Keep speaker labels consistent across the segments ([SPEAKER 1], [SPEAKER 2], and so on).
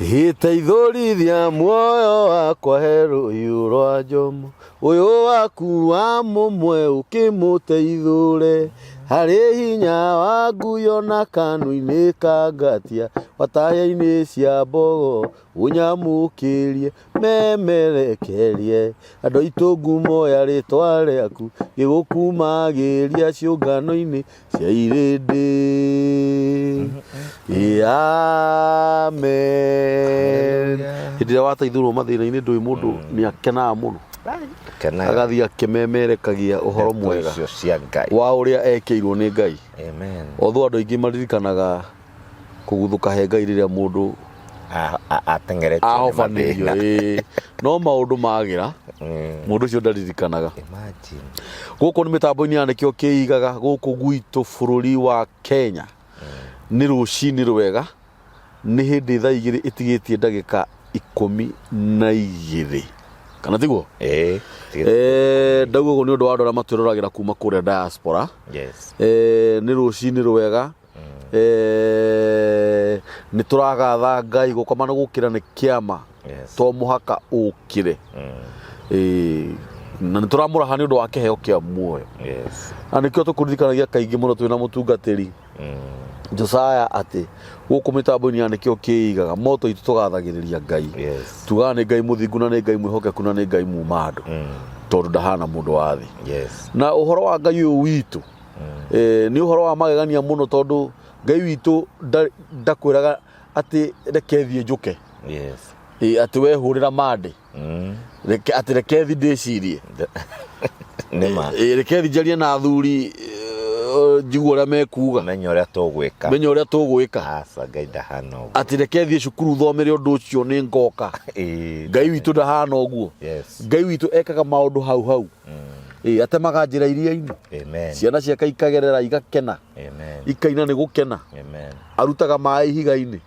[SPEAKER 1] Iteithũrithia muoyo wakwa he rũhiũ rwa njomo ũyũ waku wa mũmwe ũkĩmũteithũre harĩ hinya wa nguyo na kanua-inĩ ka ngatia wataya-inĩ cia mbogo ũnyamũkĩrie memerekerie andũ aitũ ngumo ya rĩtwa rĩaku gĩgũkumagĩria ciũngano-inĩ cia irĩndĩ. Amen. Hĩndĩ ĩrĩa wateithũrwo mathĩna-inĩ ndũĩ mũndũ nĩ akenaga mũno
[SPEAKER 2] Kenaga.
[SPEAKER 1] agathiĩ akĩmemerekagia ũhoro
[SPEAKER 2] Ndeto
[SPEAKER 1] mwega
[SPEAKER 2] icio cia Ngai.
[SPEAKER 1] wa ũrĩa ekĩirwo nĩ Ngai.
[SPEAKER 2] Amen.
[SPEAKER 1] Although andũ aingĩ maririkanaga kũguthũka he Ngai rĩrĩa mũndũ
[SPEAKER 2] Ateng'eretio nĩ
[SPEAKER 1] ahobanĩrio
[SPEAKER 2] mathĩna.
[SPEAKER 1] ĩĩ. No maũndũ magĩra mũndũ ũcio ndaririkanaga.
[SPEAKER 2] Imagine.
[SPEAKER 1] Gũkũ nĩ mĩtambo-inĩ ya nĩkĩo kĩigaga gũkũ gwitũ bũrũri wa Kenya nĩ rũcinĩ rwega nĩ hĩndĩ thaa 2 ĩtigĩtie ndagĩka 12 kana tiguo?
[SPEAKER 2] Ĩĩ.
[SPEAKER 1] Ndauga ũguo nĩ ũndũ wa andũ arĩa matwĩroragĩra kuma kũrĩa diaspora.
[SPEAKER 2] Yes.
[SPEAKER 1] Nĩ rũcinĩ rwega. Nĩ tũragatha Ngai gũkoma na gũkĩra nĩ kĩama.
[SPEAKER 2] Yes.
[SPEAKER 1] To mũhaka ũkĩre. Na nĩ tũramũraha nĩ ũndũ wa kĩheo kĩa muoyo.
[SPEAKER 2] Yes.
[SPEAKER 1] Na nĩkĩo tũkũririkanagia kaingĩ mũno twĩna mũtungatĩri Josiah atĩ gũkũ mĩtambo-inĩ ya nĩkĩo kĩigaga moto itũ tũgathagĩrĩria Ngai.
[SPEAKER 2] Yes.
[SPEAKER 1] Tugaga nĩ Ngai mũthingu na nĩ Ngai mwĩhokeku na nĩ Ngai muma andũ tondũ ndahana mũndũ wa thĩ.
[SPEAKER 2] Yes.
[SPEAKER 1] Na ũhoro wa Ngai ũyũ witũ nĩ ũhoro wa magegania mũno tondũ Ngai witũ ndakwĩraga atĩ reke thiĩ njũke.
[SPEAKER 2] Yes.
[SPEAKER 1] Atĩ we hũrĩra mandĩ. Reke atĩ reke thiĩ ndĩcirie.
[SPEAKER 2] Nĩ ma.
[SPEAKER 1] Reke thiĩ njarie na athuri njigue ũrĩa mekuga.
[SPEAKER 2] Menya ũrĩa tũgwĩka.
[SPEAKER 1] Menya ũrĩa tũgwĩka.
[SPEAKER 2] Aca Ngai ndahana ũguo.
[SPEAKER 1] Atĩ reke thiĩ cukuru thomere ũndũ ũcio nĩ ngoka. Ngai witũ ndahana ũguo.
[SPEAKER 2] Yes.
[SPEAKER 1] Ngai witũ ekaga maũndũ hau hau. Atemaga njĩra iria-inĩ.
[SPEAKER 2] Amen.
[SPEAKER 1] Ciana ciake ikagerera igakena.
[SPEAKER 2] Amen.
[SPEAKER 1] Ikaina nĩ gũkena.
[SPEAKER 2] Amen.
[SPEAKER 1] Arutaga maĩ ihiga-inĩ.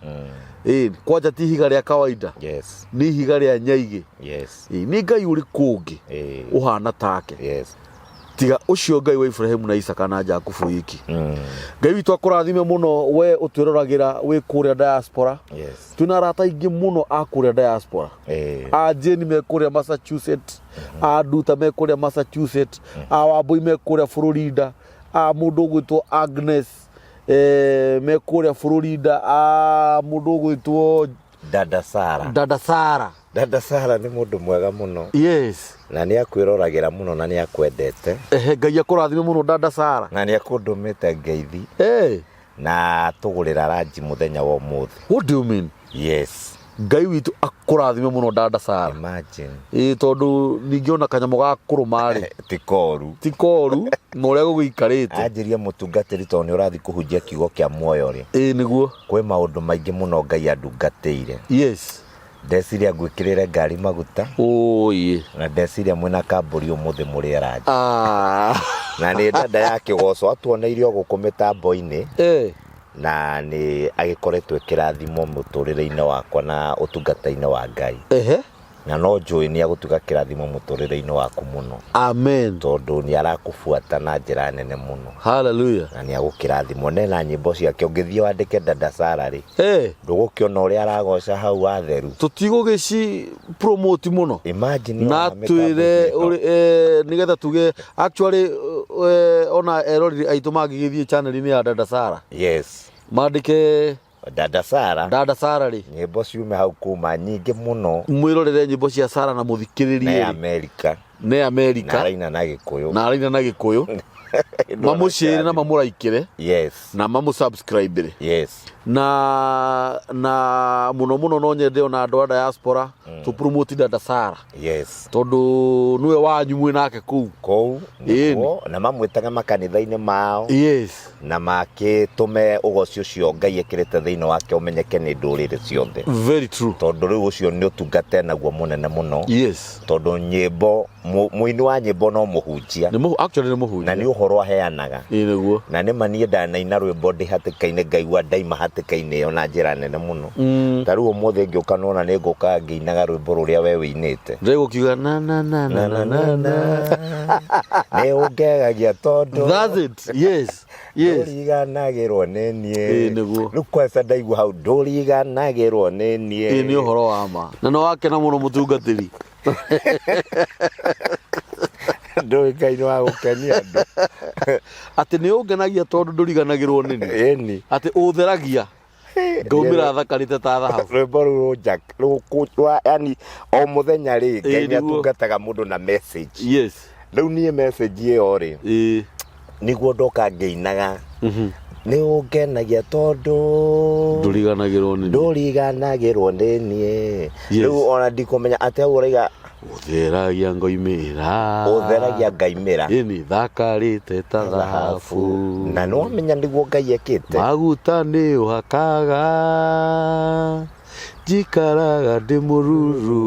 [SPEAKER 1] Kwanja ti ihiga rĩa kawaida.
[SPEAKER 2] Yes.
[SPEAKER 1] Nĩ ihiga rĩa nyaigĩ.
[SPEAKER 2] Yes.
[SPEAKER 1] Nĩ Ngai ũrĩkũ ũngĩ ũhana take?
[SPEAKER 2] Yes.
[SPEAKER 1] Tiga ũcio Ngai wa Ibrahimu na Isaka na Jakubu wiki. Ngai witũ akũrathime mũno we ũtwĩroragĩra wĩ kũrĩa diaspora.
[SPEAKER 2] Yes.
[SPEAKER 1] Twĩna arata aingĩ mũno a kũrĩa diaspora. A Jane me kũrĩa Massachusetts, a Nduta me kũrĩa Massachusetts, a Wambui me kũrĩa Florida, a mũndũ ũgwĩtwo Agnes me kũrĩa Florida, a mũndũ ũgwĩtwo
[SPEAKER 2] Dada Sara.
[SPEAKER 1] Dada Sara.
[SPEAKER 2] Dada Sara nĩ mũndũ mwega mũno.
[SPEAKER 1] Yes.
[SPEAKER 2] Na nĩ akwĩroragĩra mũno na nĩ akwendete.
[SPEAKER 1] Ehe, Ngai akũrathime mũno Dada Sara.
[SPEAKER 2] Na nĩ akũndũmĩte ngeithi. Na tũgũrĩra ranji mũthenya wa ũmũthĩ.
[SPEAKER 1] What do you mean?
[SPEAKER 2] Yes.
[SPEAKER 1] Ngai witũ akũrathime mũno Dada Sara.
[SPEAKER 2] Imagine.
[SPEAKER 1] Ĩĩ tondũ ningĩ ona kanyamũ ga kũrũma rĩ.
[SPEAKER 2] Ti koru.
[SPEAKER 1] Ti koru na ũrĩa gũgĩikarĩte.
[SPEAKER 2] Anjĩrie mũtungatĩri tondũ nĩ ũrathiĩ kũhunjia kiugo kĩa muoyo rĩ.
[SPEAKER 1] Ĩĩ nĩguo.
[SPEAKER 2] Kwĩ maũndũ maingĩ mũno Ngai andungatĩire.
[SPEAKER 1] Yes.
[SPEAKER 2] Ndeciria ngwĩkĩrĩre ngari maguta.
[SPEAKER 1] Ũĩ.
[SPEAKER 2] Na ndeciria mwĩna kambũri ũmũthĩ mũrĩe ranji.
[SPEAKER 1] Ah.
[SPEAKER 2] Na nĩ dada ya kĩgoco atuoneire o gũkũ mĩtambo-inĩ. Na nĩ agĩkoretwo kĩrathimo mũtũrĩre-inĩ wakwa na ũtungata-inĩ wa Ngai. Na no njũĩ nĩ agũtuga kĩrathimo mũtũrĩre-inĩ waku mũno.
[SPEAKER 1] Amen.
[SPEAKER 2] Tondũ nĩ arakũbuata na njĩra nene mũno.
[SPEAKER 1] Hallelujah.
[SPEAKER 2] Na nĩ agũkĩrathimwo. Nena nyĩmbo ciake ũngĩthiĩ wandĩke Dada Sara rĩ. Ndũgũkĩona ũrĩa aragoca hau watheru.
[SPEAKER 1] Tũtigũgĩci promote mũno.
[SPEAKER 2] Imagine
[SPEAKER 1] Na
[SPEAKER 2] ona mĩtambo
[SPEAKER 1] twĩre
[SPEAKER 2] ĩno.
[SPEAKER 1] Nĩgetha tuge actually ona eroreri aitũ mangĩgĩthiĩ channel-inĩ ya Dada Sara.
[SPEAKER 2] Yes.
[SPEAKER 1] Mandĩke
[SPEAKER 2] Dada Sara.
[SPEAKER 1] Dada Sara rĩ.
[SPEAKER 2] Nyĩmbo ciume hau kuma nyingĩ mũno.
[SPEAKER 1] Mwĩrorere nyĩmbo cia Sara na mũthikĩrĩrie.
[SPEAKER 2] Nĩ Amerika.
[SPEAKER 1] Nĩ Amerika.
[SPEAKER 2] Na araina na Gĩkũyũ.
[SPEAKER 1] Na araina na Gĩkũyũ. Mamũcĩre na mamũraikĩre.
[SPEAKER 2] Yes.
[SPEAKER 1] Na mamũsubscribe.
[SPEAKER 2] Yes.
[SPEAKER 1] Na mũno mũno no nyende ona andũ a diaspora tũ promote Dada Sara.
[SPEAKER 2] Yes.
[SPEAKER 1] Tondũ nĩwe wanyu mwĩ nake kũu.
[SPEAKER 2] Kũu. Nĩguo, na mamwĩtage makanitha-inĩ mao.
[SPEAKER 1] Yes.
[SPEAKER 2] Na makĩtũme ũgoci ũcio Ngai ekĩrĩte thĩinĩ wake ũmenyeke nĩ ndũrĩrĩ ciothe.
[SPEAKER 1] Very true.
[SPEAKER 2] Tondũ rĩu ũcio nĩ ũtungata naguo mũnene mũno.
[SPEAKER 1] Yes.
[SPEAKER 2] Tondũ nyĩmbo, mũini wa nyĩmbo no mũhunjia.
[SPEAKER 1] Nĩ actually nĩ mũhunjia.
[SPEAKER 2] Na nĩ ũhoro aheanaga.
[SPEAKER 1] Ĩĩ nĩguo.
[SPEAKER 2] Na nĩ ma niĩ ndanaina rwĩmbo ndĩ hatĩka-inĩ ngaigua ndaima hatĩka-inĩ ĩyo na njĩra nene mũno. Ta rĩu ũmũthĩ ngĩũka nona nĩ ngũka ngĩinaga rwĩmbo rũrĩa we wĩinĩte.
[SPEAKER 1] Ndĩgũkiuga na na na na na na na.
[SPEAKER 2] Nĩ ũngegagia tondũ.
[SPEAKER 1] That's it. Yes. Yes.
[SPEAKER 2] Ndũriganagĩrwo nĩ niĩ.
[SPEAKER 1] Ĩĩ, nĩguo.
[SPEAKER 2] Rĩu kwanza ndaigua hau ndũriganagĩrwo nĩ niĩ.
[SPEAKER 1] Ĩĩ nĩ ũhoro wa ma na nĩ wakena mũno mũtungatĩri.
[SPEAKER 2] Ndũĩ Ngai nĩ wa gũkenia andũ.
[SPEAKER 1] Atĩ nĩ ũngenagia tondũ ndũriganagĩrwo nĩ niĩ.
[SPEAKER 2] Ĩni.
[SPEAKER 1] Atĩ ũtheragia ngaumĩra thakarĩte ta thahabu.
[SPEAKER 2] Rwĩmbo rũu rũnja rũkũ yani o mũthenya rĩ Ngai
[SPEAKER 1] Ĩĩ,
[SPEAKER 2] nĩ
[SPEAKER 1] nĩguo.
[SPEAKER 2] atungataga mũndũ na message.
[SPEAKER 1] Yes.
[SPEAKER 2] Rĩu niĩ message ĩyo rĩ
[SPEAKER 1] Ĩĩ.
[SPEAKER 2] nĩguo ndoka ngĩinaga nĩ ũngenagia tondũ
[SPEAKER 1] Ndũriganagĩrwo nĩ niĩ.
[SPEAKER 2] Ndũriganagĩrwo nĩ niĩ.
[SPEAKER 1] Yes.
[SPEAKER 2] Rĩu ona ndikũmenya atĩ hau ũraiga
[SPEAKER 1] Ũtheragia ngoimĩra.
[SPEAKER 2] Ũtheragia ngaimĩra.
[SPEAKER 1] Ĩni thakarĩte ta thahabu.
[SPEAKER 2] Na nĩ wamenya nĩguo Ngai ekĩte.
[SPEAKER 1] Maguta nĩ ũhakaga njikaraga ndĩ mũruru.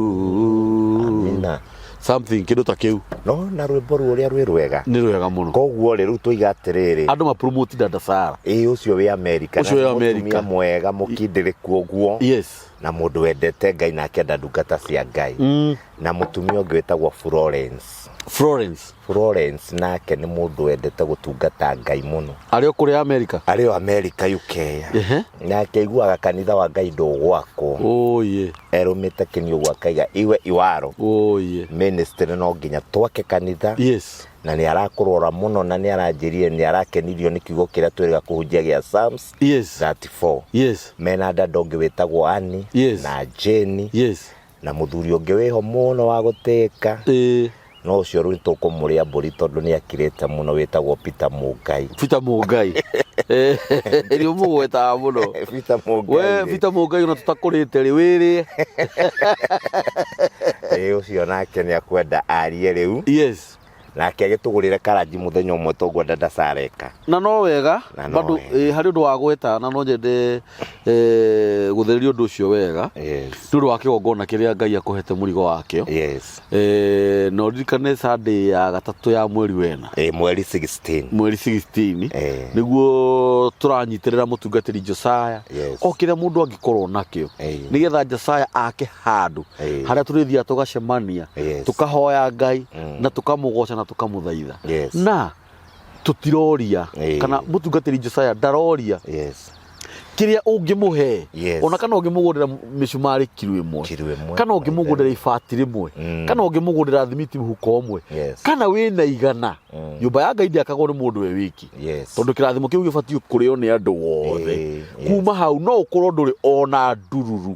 [SPEAKER 2] Amina.
[SPEAKER 1] Something kĩndũ ta kĩu.
[SPEAKER 2] No na rwĩmbo rũu ũrĩa rwĩ rwega.
[SPEAKER 1] Nĩ rwega mũno.
[SPEAKER 2] Koguo rĩ rĩu tũiga atĩrĩrĩ.
[SPEAKER 1] Andũ ma promote Dada Sara.
[SPEAKER 2] Ĩĩ ũcio wĩ Amerika.
[SPEAKER 1] Ũcio wĩ Amerika.
[SPEAKER 2] Mũtumia mwega mũkindĩrĩku ũguo.
[SPEAKER 1] Yes.
[SPEAKER 2] Na mũndũ wendete Ngai na akenda ndungata cia Ngai. Na mũtumia ũngĩ wĩtagwo Florence.
[SPEAKER 1] Florence.
[SPEAKER 2] Florence nake nĩ mũndũ wendete gũtungata Ngai mũno.
[SPEAKER 1] Arĩ o kũrĩa Amerika?
[SPEAKER 2] Arĩ o Amerika UK. Nake aiguaga kanitha wa Ngai ndũgwakwo.
[SPEAKER 1] Oye.
[SPEAKER 2] Erũmĩte kĩni ũguo akaiga iwe iwaro.
[SPEAKER 1] Oye.
[SPEAKER 2] Ministry no nginya twake kanitha.
[SPEAKER 1] Yes.
[SPEAKER 2] Na nĩ arakũrora mũno na nĩ aranjĩrire nĩ arakenirio nĩ kiugo kĩrĩa twĩrĩga kũhunjia gĩa Psalms
[SPEAKER 1] Yes.
[SPEAKER 2] 34.
[SPEAKER 1] Yes.
[SPEAKER 2] Mena dada ũngĩ wĩtagwo Annie
[SPEAKER 1] Yes.
[SPEAKER 2] na Jane.
[SPEAKER 1] Yes.
[SPEAKER 2] Na mũthuri ũngĩ wĩho mũno wa gũtĩĩka. No ũcio rĩu tũkũmũrĩa mbũri tondũ nĩ akirĩte mũno wĩtagwo Peter Mũngai.
[SPEAKER 1] Peter Mũngai. Nĩ ũmũgwetaga mũno.
[SPEAKER 2] Peter Mũngai.
[SPEAKER 1] We Peter Mũngai ona tũtakũrĩte rĩ wĩrĩe.
[SPEAKER 2] Ĩĩ ũcio nake nĩ akwenda arie rĩu.
[SPEAKER 1] Yes.
[SPEAKER 2] Nake agĩtũgũrĩre karanji mũthenya ũmwe tũngwenda ndacareka.
[SPEAKER 1] Na no wega
[SPEAKER 2] Na no
[SPEAKER 1] bado
[SPEAKER 2] wega.
[SPEAKER 1] harĩ ũndũ wa gweta na no nyende gũthereria ũndũ ũcio wega.
[SPEAKER 2] Yes.
[SPEAKER 1] Nĩ ũndũ wa kĩgongona kĩrĩa Ngai akũhete mũrigo wakĩo.
[SPEAKER 2] Yes.
[SPEAKER 1] Na ũririkane Sunday ya gatatũ ya mweri wena.
[SPEAKER 2] Mweri 16.
[SPEAKER 1] Mweri 16.
[SPEAKER 2] Eh.
[SPEAKER 1] Nĩguo tũranyitĩrĩra mũtungatĩri Josiah.
[SPEAKER 2] Yes.
[SPEAKER 1] O kĩrĩa mũndũ angĩkorwo nakĩo.
[SPEAKER 2] Eh.
[SPEAKER 1] Nĩgetha Josiah ake handũ
[SPEAKER 2] Eh.
[SPEAKER 1] harĩa tũrĩthiaga tũgacemania.
[SPEAKER 2] Yes.
[SPEAKER 1] Tũkahoya Ngai na tũkamũgoca na tũkamũthaitha.
[SPEAKER 2] Yes.
[SPEAKER 1] Na tũtiroria
[SPEAKER 2] Eh.
[SPEAKER 1] kana mũtungatĩri Josiah ndaroria
[SPEAKER 2] Yes.
[SPEAKER 1] kĩrĩa ũngĩmũhe
[SPEAKER 2] Yes.
[SPEAKER 1] ona kana ũngĩmũgũrĩra mĩcumarĩ kiro ĩmwe
[SPEAKER 2] Kiro ĩmwe.
[SPEAKER 1] kana ũngĩmũgũrĩra ibati rĩmwe kana ũngĩmũgũrĩra thimiti mũhuko ũmwe
[SPEAKER 2] Yes.
[SPEAKER 1] kana wĩna igana nyũmba ya Ngai ndĩakagwo nĩ mũndũ we wiki
[SPEAKER 2] Yes.
[SPEAKER 1] tondũ kĩrathimo kĩu gĩbatiĩ kũrĩo nĩ andũ othe
[SPEAKER 2] Ĩĩ, yes.
[SPEAKER 1] kuma hau no ũkorwo ndũrĩ ona ndururu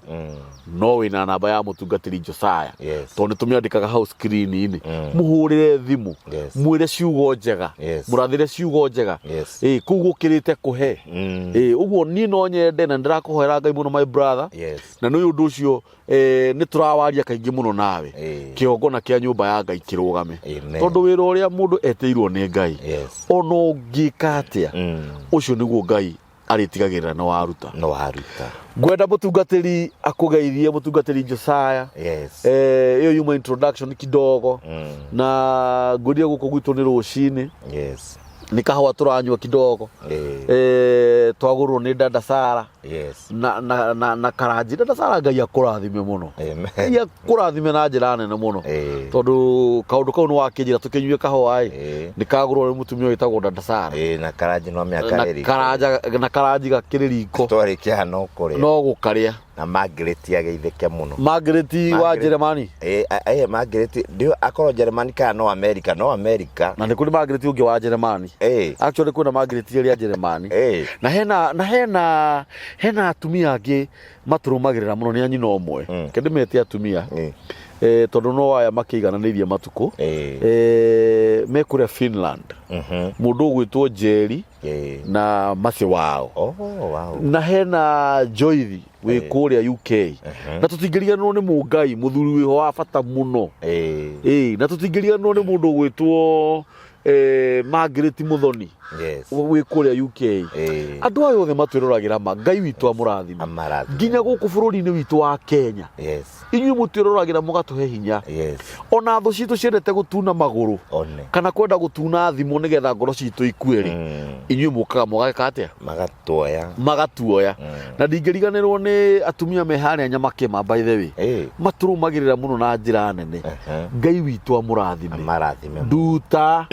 [SPEAKER 1] no wĩna namba ya mũtungatĩri Josiah
[SPEAKER 2] Yes.
[SPEAKER 1] tondũ nĩ tũmĩandĩkaga hau screen-inĩ mũhũrĩre thimũ
[SPEAKER 2] Yes.
[SPEAKER 1] mwĩre ciugo njega
[SPEAKER 2] Yes.
[SPEAKER 1] mũrathĩre ciugo njega
[SPEAKER 2] Yes.
[SPEAKER 1] Ĩĩ, kũu gũkĩrĩte kũhe Ĩĩ, ũguo niĩ no nyende na nĩndĩrakũhoera Ngai mũno my brother
[SPEAKER 2] Yes.
[SPEAKER 1] na nĩ ũndũ ũcio nĩ tũrawaria kaingĩ mũno nawe
[SPEAKER 2] Ĩĩ.
[SPEAKER 1] kĩgongona kĩa nyũmba ya Ngai kĩrũgame
[SPEAKER 2] Amen.
[SPEAKER 1] tondũ wĩra ũrĩa mũndũ etĩirwo nĩ Ngai
[SPEAKER 2] Yes.
[SPEAKER 1] ona ũngĩka atĩa ũcio nĩguo Ngai arĩtigagĩrĩra nĩ waruta.
[SPEAKER 2] No waruta.
[SPEAKER 1] Ngwenda mũtungatĩri akũgeithie mũtungatĩri Josiah.
[SPEAKER 2] Yes.
[SPEAKER 1] Ĩyo yuma introduction kidogo na ngwĩrire gũkũ gwitũ nĩ rũcinĩ.
[SPEAKER 2] Yes.
[SPEAKER 1] Nĩ kahũa tũranyua kidogo. Twagũrwo nĩ Dada Sara.
[SPEAKER 2] Yes.
[SPEAKER 1] Na karanji Dada Sara Ngai akũrathime mũno.
[SPEAKER 2] Amen.
[SPEAKER 1] Ngai akũrathime na njĩra nene mũno. Tondũ kaũndũ kau nĩ wakĩnjĩra tũkĩnyue kahũa ĩ. Nĩ kagũrwo nĩ mũtumia wĩtagwo Dada Sara.
[SPEAKER 2] Na karanji no mĩaka
[SPEAKER 1] Na
[SPEAKER 2] ĩrĩ.
[SPEAKER 1] karanja na karanji gakĩrĩ riko.
[SPEAKER 2] Twarĩkia haha no kũrĩa.
[SPEAKER 1] No gũkarĩa.
[SPEAKER 2] Na Margaret ageithĩke mũno.
[SPEAKER 1] Margaret wa Jeremani.
[SPEAKER 2] Margaret ndio akorwo Jeremani kana no America, no America.
[SPEAKER 1] Na nĩ kũrĩ Margaret ũngĩ wa Jeremani. Actually kwĩna Margaret ĩrĩa ya Jeremani. Na hena atumia angĩ matũrũmagĩrĩra mũno nĩ a nyina ũmwe. Reke ndĩmete atumia. Tondũ no aya makĩigananĩirie matukũ. Me kũrĩa Finland. Mũndũ ũgwĩtwo Njeri na Maci wao.
[SPEAKER 2] Oh, wow.
[SPEAKER 1] Na hena Joithi wĩ kũrĩa UK. Na tũtingĩriganĩrwo nĩ Mũngai mũthuri wĩho wa bata mũno. Na tũtingĩriganĩrwo nĩ mũndũ ũgwĩtwo Margaret Muthoni.
[SPEAKER 2] Yes.
[SPEAKER 1] Wĩ kũrĩa UK. Andũ aya othe matwĩroragĩra ma Ngai witũ amũrathime.
[SPEAKER 2] Amarathime.
[SPEAKER 1] Nginya gũkũ bũrũri-inĩ witũ wa Kenya.
[SPEAKER 2] Yes.
[SPEAKER 1] Inyuĩ mũtwĩroragĩra mũgatũhe hinya.
[SPEAKER 2] Yes.
[SPEAKER 1] Ona thũ citũ ciendete gũtuna magũrũ.
[SPEAKER 2] One.
[SPEAKER 1] Kana kwenda gũtuna thimũ nĩgetha ngoro citũ ikue rĩ. Inyuĩ mũkaga mũgeka atĩa?
[SPEAKER 2] Magatuoya.
[SPEAKER 1] Magatuoya. Na ndingĩriganĩrwo nĩ atumia me harĩa Nyamakĩma by the way. Matũrũmagĩrĩra mũno na njĩra nene. Ngai witũ amũrathime.
[SPEAKER 2] Amarathime.
[SPEAKER 1] Nduta.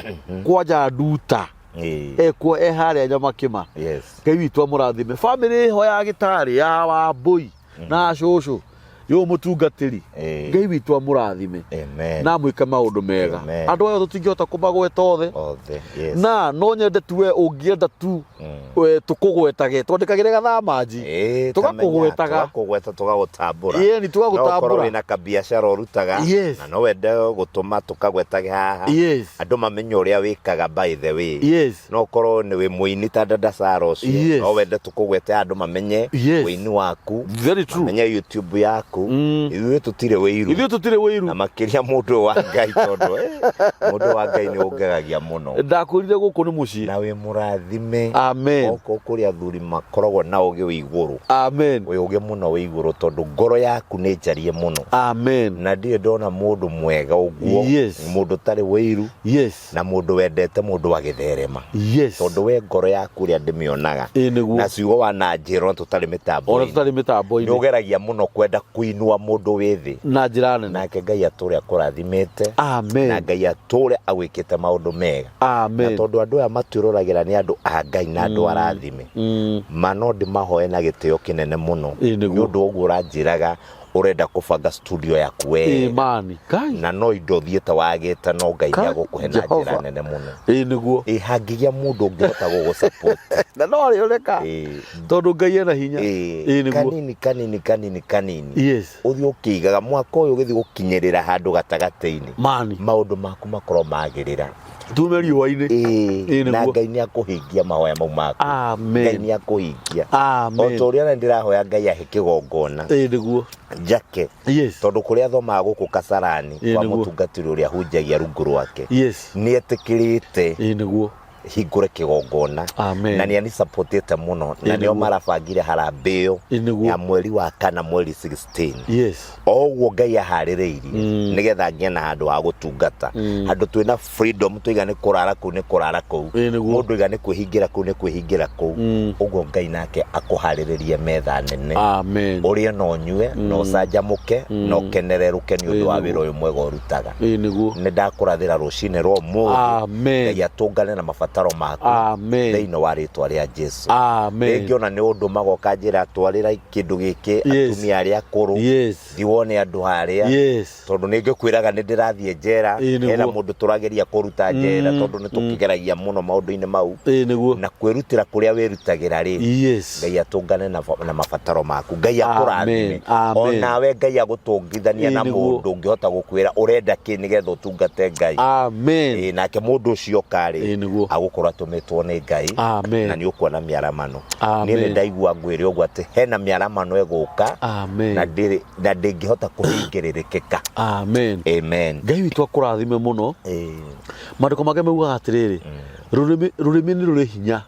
[SPEAKER 1] Kwanja nduta. Ekuo e harĩa Nyamakĩma. Ngai witũ amũrathime. Bamĩrĩ ĩho ya gĩtarĩ ya Wambũi na cũcũ yũ mũtungatĩri. Ngai witũ amũrathime
[SPEAKER 2] Amen.
[SPEAKER 1] Na amwĩke maũndũ mega.
[SPEAKER 2] Amen.
[SPEAKER 1] Andũ aya tũtingĩhota kũmagweta othe.
[SPEAKER 2] Othe. Yes.
[SPEAKER 1] Na no nyende tu we ũngĩenda tu we tũkũgwetage twandĩkagĩre gathamanji. Tũgakũgwetaga.
[SPEAKER 2] Tũgakũgweta tũgagũtambũra.
[SPEAKER 1] Ĩni
[SPEAKER 2] No ũkorwo
[SPEAKER 1] tũgagũtambũra.
[SPEAKER 2] wĩna kabiacara ũrutaga na no wende gũtũma tũkagwetage haha andũ mamenye ũrĩa wĩkaga, by the way. No ũkorwo nĩ wĩ mũini ta dada Sara ũcio, no wende tũkũgwete andũ mamenye ũini waku,
[SPEAKER 1] Very true.
[SPEAKER 2] mamenye YouTube yaku. Ithuĩ tũtirĩ wĩiru.
[SPEAKER 1] Ithuĩ tũtirĩ wĩiru.
[SPEAKER 2] Na makĩria mũndũ ũyũ wa Ngai, tondũ mũndũ wa Ngai nĩ ũngegagia mũno.
[SPEAKER 1] Ndakwĩrire gũkũ nĩ mũciĩ.
[SPEAKER 2] Na wĩ mũrathime.
[SPEAKER 1] Amen.
[SPEAKER 2] Okorwo kũrĩ athuri makoragwo na ũgĩ wĩ igũrũ,
[SPEAKER 1] Amen.
[SPEAKER 2] wĩ ũgĩ mũno wĩ igũrũ, tondũ ngoro yaku nĩ njarie mũno.
[SPEAKER 1] Amen.
[SPEAKER 2] Na ndirĩ ndona mũndũ mwega ũguo, mũndũ ũtarĩ wĩiru, na mũndũ wendete mũndũ agĩtherema, tondũ we ngoro yaku ũrĩa ndĩmĩonaga
[SPEAKER 1] Ĩ nĩguo.
[SPEAKER 2] na ciugo wananjĩra ona tũtarĩ
[SPEAKER 1] Ona
[SPEAKER 2] mĩtambo-inĩ,
[SPEAKER 1] tũtarĩ
[SPEAKER 2] nĩ
[SPEAKER 1] mĩtambo-inĩ.
[SPEAKER 2] ũgeragia mũno kwenda kũinua mũndũ wĩ thĩ.
[SPEAKER 1] Na njĩra nene.
[SPEAKER 2] Nake Ngai atũre akũrathimĩte, na
[SPEAKER 1] Amen.
[SPEAKER 2] Ngai atũre agwĩkĩte maũndũ mega, na
[SPEAKER 1] Amen.
[SPEAKER 2] tondũ andũ aya matwĩroragĩra nĩ andũ a Ngai na andũ arathime, ma no ndĩmahoe na gĩtĩo kĩnene mũno,
[SPEAKER 1] Ĩ nĩguo.
[SPEAKER 2] nĩ ũndũ wa ũguo ũranjĩraga ũrenda kũbanga studio yaku wega.
[SPEAKER 1] Ĩ mani Ngai.
[SPEAKER 2] Na no indo ũthiĩte wagĩte, no Ngai
[SPEAKER 1] Kai,
[SPEAKER 2] nĩ agũkũhe na njĩra
[SPEAKER 1] Jehova.
[SPEAKER 2] nene mũno.
[SPEAKER 1] Ĩ nĩguo.
[SPEAKER 2] Ĩ hangĩgĩa mũndũ ũngĩhota gũgũ-support.
[SPEAKER 1] Na no arĩoneka, tondũ Ngai ena hinya. Ĩ nĩguo.
[SPEAKER 2] Kanini kanini kanini kanini, ũthiĩ ũkĩigaga, mwaka ũyũ ũgĩthiĩ gũkinyĩrĩra handũ gatagatĩ-inĩ,
[SPEAKER 1] Mani
[SPEAKER 2] maũndũ maku makorwo magĩrĩra.
[SPEAKER 1] Tume riũa-inĩ. Ĩ
[SPEAKER 2] Na
[SPEAKER 1] nĩguo.
[SPEAKER 2] Ngai nĩ akũhingia mahoya mau maku. Ngai
[SPEAKER 1] Amen.
[SPEAKER 2] nĩ akũhingia o
[SPEAKER 1] Amen.
[SPEAKER 2] ta ũrĩa na ndĩrahoya Ngai ahe kĩgongona
[SPEAKER 1] Ĩ nĩguo.
[SPEAKER 2] njake, tondũ kũrĩa athomaga gũkũ Kasarani, kwa mũtungatĩri ũrĩa hunjagia rungu rwake, nĩ etĩkĩrĩte
[SPEAKER 1] Ĩ nĩguo.
[SPEAKER 2] hingũre kĩgongona.
[SPEAKER 1] Amen.
[SPEAKER 2] Na nĩ anisapotĩte mũno, na
[SPEAKER 1] Ĩ
[SPEAKER 2] nĩo
[SPEAKER 1] nĩguo.
[SPEAKER 2] marabangire harambĩ ĩyo
[SPEAKER 1] Ĩ nĩguo.
[SPEAKER 2] ya mweri wa 4, mweri 16, o ũguo Ngai aharĩrĩirie, nĩgetha ngĩe na handũ ha gũtungata, handũ twĩna freedom, tũiga nĩ kũrara kũu, nĩ kũrara kũu,
[SPEAKER 1] Ĩ nĩguo.
[SPEAKER 2] mũndũ iga nĩ kwĩhingĩra kũu, nĩ kwĩhingĩra kũu. Ũguo Ngai nake akũharĩrĩrie metha nene,
[SPEAKER 1] Amen.
[SPEAKER 2] ũrĩe na ũnyue na ũcanjamũke na ũkenererũke nĩ ũndũ wa wĩra ũyũ mwega ũrutaga.
[SPEAKER 1] Ĩ nĩguo.
[SPEAKER 2] Nĩ ndakũrathĩra rũcinĩ rwa ũmũthĩ,
[SPEAKER 1] Amen.
[SPEAKER 2] Ngai atũngane na mabataro maku
[SPEAKER 1] Amen.
[SPEAKER 2] thĩinĩ wa rĩtwa rĩa Jesu.
[SPEAKER 1] Amen.
[SPEAKER 2] Rĩngĩ ona nĩ ũndũ magoka njĩra twarĩra kĩndũ gĩkĩ, atumia arĩa akũrũ, thiĩ wone andũ harĩa, tondũ nĩ ngĩkwĩraga nĩ ndĩrathiĩ njera.
[SPEAKER 1] Ĩ, nĩguo.
[SPEAKER 2] Hena mũndũ tũrageria kũruta njera, tondũ nĩ tũkĩgeragia mũno maũndũ-inĩ mau
[SPEAKER 1] Ĩ nĩguo.
[SPEAKER 2] na kwĩrutĩra kũrĩa wĩrutagĩra rĩ, Ngai atũngane na mabataro maku, Ngai akũrathime.
[SPEAKER 1] Amen.
[SPEAKER 2] Onawe Ngai agũtũngithania
[SPEAKER 1] Ĩ
[SPEAKER 2] na
[SPEAKER 1] nĩguo.
[SPEAKER 2] mũndũ ũngĩhota gũkwĩra ũrenda kĩ nĩgetha ũtungate Ngai.
[SPEAKER 1] Amen.
[SPEAKER 2] Ĩ, nake mũndũ ũcio karĩ
[SPEAKER 1] Ĩ nĩguo.
[SPEAKER 2] agũkorwo atũmĩtwo nĩ Ngai,
[SPEAKER 1] Amen.
[SPEAKER 2] na nĩ ũkuona mĩaramano.
[SPEAKER 1] Amen.
[SPEAKER 2] Niĩ nĩ ndaigua ngwĩre ũguo atĩ hena mĩaramano ĩgũka,
[SPEAKER 1] Amen.
[SPEAKER 2] na ndĩngĩhota kũhingĩrĩrĩkĩka.
[SPEAKER 1] Amen.
[SPEAKER 2] Amen.
[SPEAKER 1] Ngai witũ akũrathime mũno. Maandĩko make maugaga atĩrĩrĩ, rũrĩmĩ nĩ rũrĩ hinya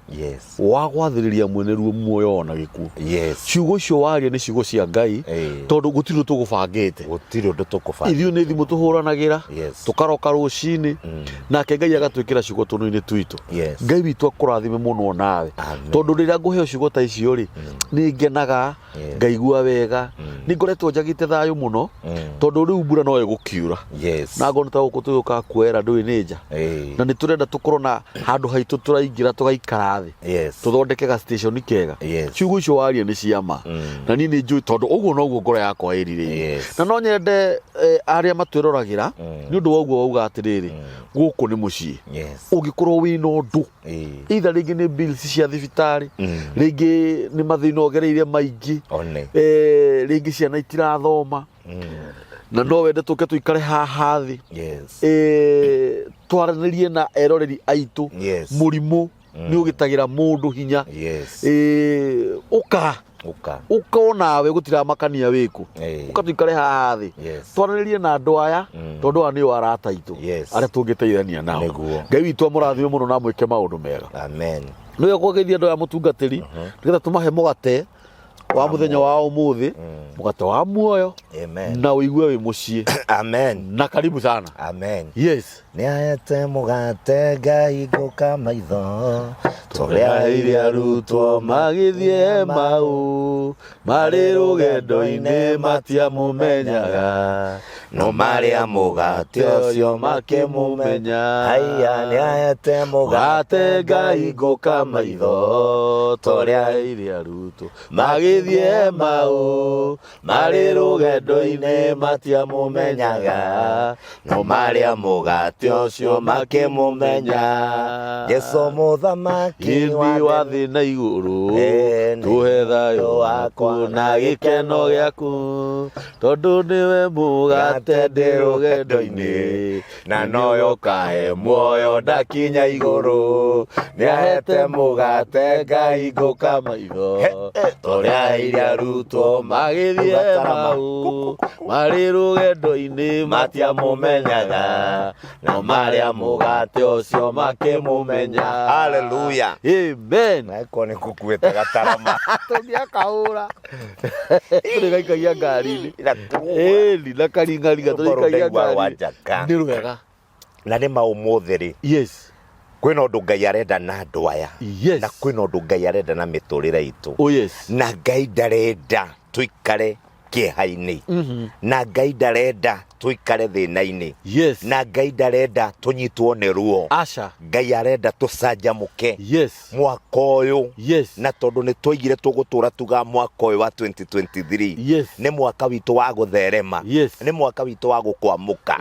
[SPEAKER 1] wa gwathĩrĩria mwene ruo muoyo ona gĩkuũ. Ciugo icio waria nĩ ciugo cia Ngai, tondũ gũtirĩ ũndũ tũgũbangĩte.
[SPEAKER 2] Gũtirĩ ũndũ tũkũbanga.
[SPEAKER 1] Ithuĩ nĩ thimũ tũhũranagĩra, tũkaroka rũcinĩ, nake Ngai agatwĩkĩra ciugo tũnua-inĩ twitũ. Ngai witũ akũrathime mũno nawe,
[SPEAKER 2] Amen.
[SPEAKER 1] tondũ rĩrĩa ngũheo ciugo ta icio rĩ, nĩ ngenaga, ngaigua wega. Nĩ ngoretwo njagĩte thayũ mũno, tondũ rĩu mbura no ĩgũkiura, na ngona ta gũkũ tũgĩũkaga kuoera ndũĩ nĩ nja, na nĩ tũrenda tũkorwo na handũ haitũ tũraingĩra tũgaikara thĩ, tũthondeke ga station kega. Ciugo icio waria nĩ ciama, na niĩ nĩ njũĩ, tondũ ũguo noguo ngoro yakwa ĩrirĩirie. Na no nyende arĩa matwĩroragĩra, nĩ ũndũ wa ũguo wauga atĩrĩrĩ, gũkũ nĩ mũciĩ. Ũngĩkorwo wĩna ũndũ, either rĩngĩ nĩ bills cia thibitarĩ, rĩngĩ nĩ mathĩna ũgereire maingĩ,
[SPEAKER 2] One.
[SPEAKER 1] Rĩngĩ ciana itirathoma, na no wende tũke tũikare haha thĩ, twaranĩrie na eroreri aitũ, mũrimũ nĩ ũgĩtagĩra mũndũ hinya, ũka.
[SPEAKER 2] Ũka.
[SPEAKER 1] Ũka onawe, gũtiramakania wĩkũ. Ũka tũikare haha thĩ, twaranĩrie na andũ aya, tondũ aya nĩo arata aitũ, arĩa tũngĩteithania nao.
[SPEAKER 2] Nĩguo.
[SPEAKER 1] Ngai witũ amũrathime mũno na amwĩke maũndũ mega.
[SPEAKER 2] Amen.
[SPEAKER 1] Nĩwe kwagĩithia andũ aya, mũtungatĩri, nĩgetha tũmahe mũgate. Wa mũthenya wa ũmũthĩ, mũgate wa muoyo.
[SPEAKER 2] Amen.
[SPEAKER 1] Na ũigue wĩ mũciĩ.
[SPEAKER 2] Amen.
[SPEAKER 1] Na karibu sana.
[SPEAKER 2] Amen.
[SPEAKER 1] Yes.
[SPEAKER 2] Nĩ ahete mũgate ngahingũka maitho.
[SPEAKER 1] Tũrĩa aheire arutwo magĩthiĩ Emau, marĩ rũgendo-inĩ matiamũmenyaga,
[SPEAKER 2] no marĩa mũgate ũcio makĩmũmenya. Haiya, nĩ ahete
[SPEAKER 1] mũgate ngahingũka maitho, torĩa aheire arutwo magĩthiĩ Emau, marĩ rũgendo-inĩ matiamũmenyaga,
[SPEAKER 2] no marĩa mũgate ũcio makĩmũmenya. Jesu mũthamaki
[SPEAKER 1] Ini wa thĩ na igũrũ, tũhe thayũ waku na gĩkeno gĩaku, tondũ nĩwe mũgate ndĩ rũgendo-inĩ,
[SPEAKER 2] na noyo kahe muoyo ndakinya igũrũ. Nĩahete mũgate ngahingũka
[SPEAKER 1] maitho,
[SPEAKER 2] torĩa aheire arutwo
[SPEAKER 1] magĩthiĩ Emau, marĩ rũgendo-inĩ
[SPEAKER 2] matiamũmenyaga,
[SPEAKER 1] no marĩa mũgate ũcio makĩmũmenya.
[SPEAKER 2] Hallelujah.
[SPEAKER 1] Amen.
[SPEAKER 2] Nakorwo nĩ gũkuĩte gatarama.
[SPEAKER 1] Tũngĩakahũra tũrĩgaikagia ngari-inĩ. Ĩni na karingaringa
[SPEAKER 2] Rũmba
[SPEAKER 1] tũrĩikagia
[SPEAKER 2] rũndaigua rwa
[SPEAKER 1] ngari.
[SPEAKER 2] njaka.
[SPEAKER 1] Nĩ rwega.
[SPEAKER 2] Na nĩ ma ũmũthĩ rĩ, kwĩna ũndũ Ngai arenda na andũ aya, na kwĩna ũndũ Ngai arenda na mĩtũrĩre itũ.
[SPEAKER 1] Oh yes.
[SPEAKER 2] Na Ngai ndarenda tũikare kĩeha-inĩ, na Ngai ndarenda tũikare thĩna-inĩ, na Ngai ndarenda tũnyitwo nĩ ruo.
[SPEAKER 1] Aca.
[SPEAKER 2] Ngai arenda tũcanjamũke mwaka ũyũ. Na tondũ nĩ twaigire tũgũtũra tuga mwaka ũyũ wa 2023 nĩ mwaka witũ wa gũtherema, nĩ mwaka witũ wa gũkwamũka.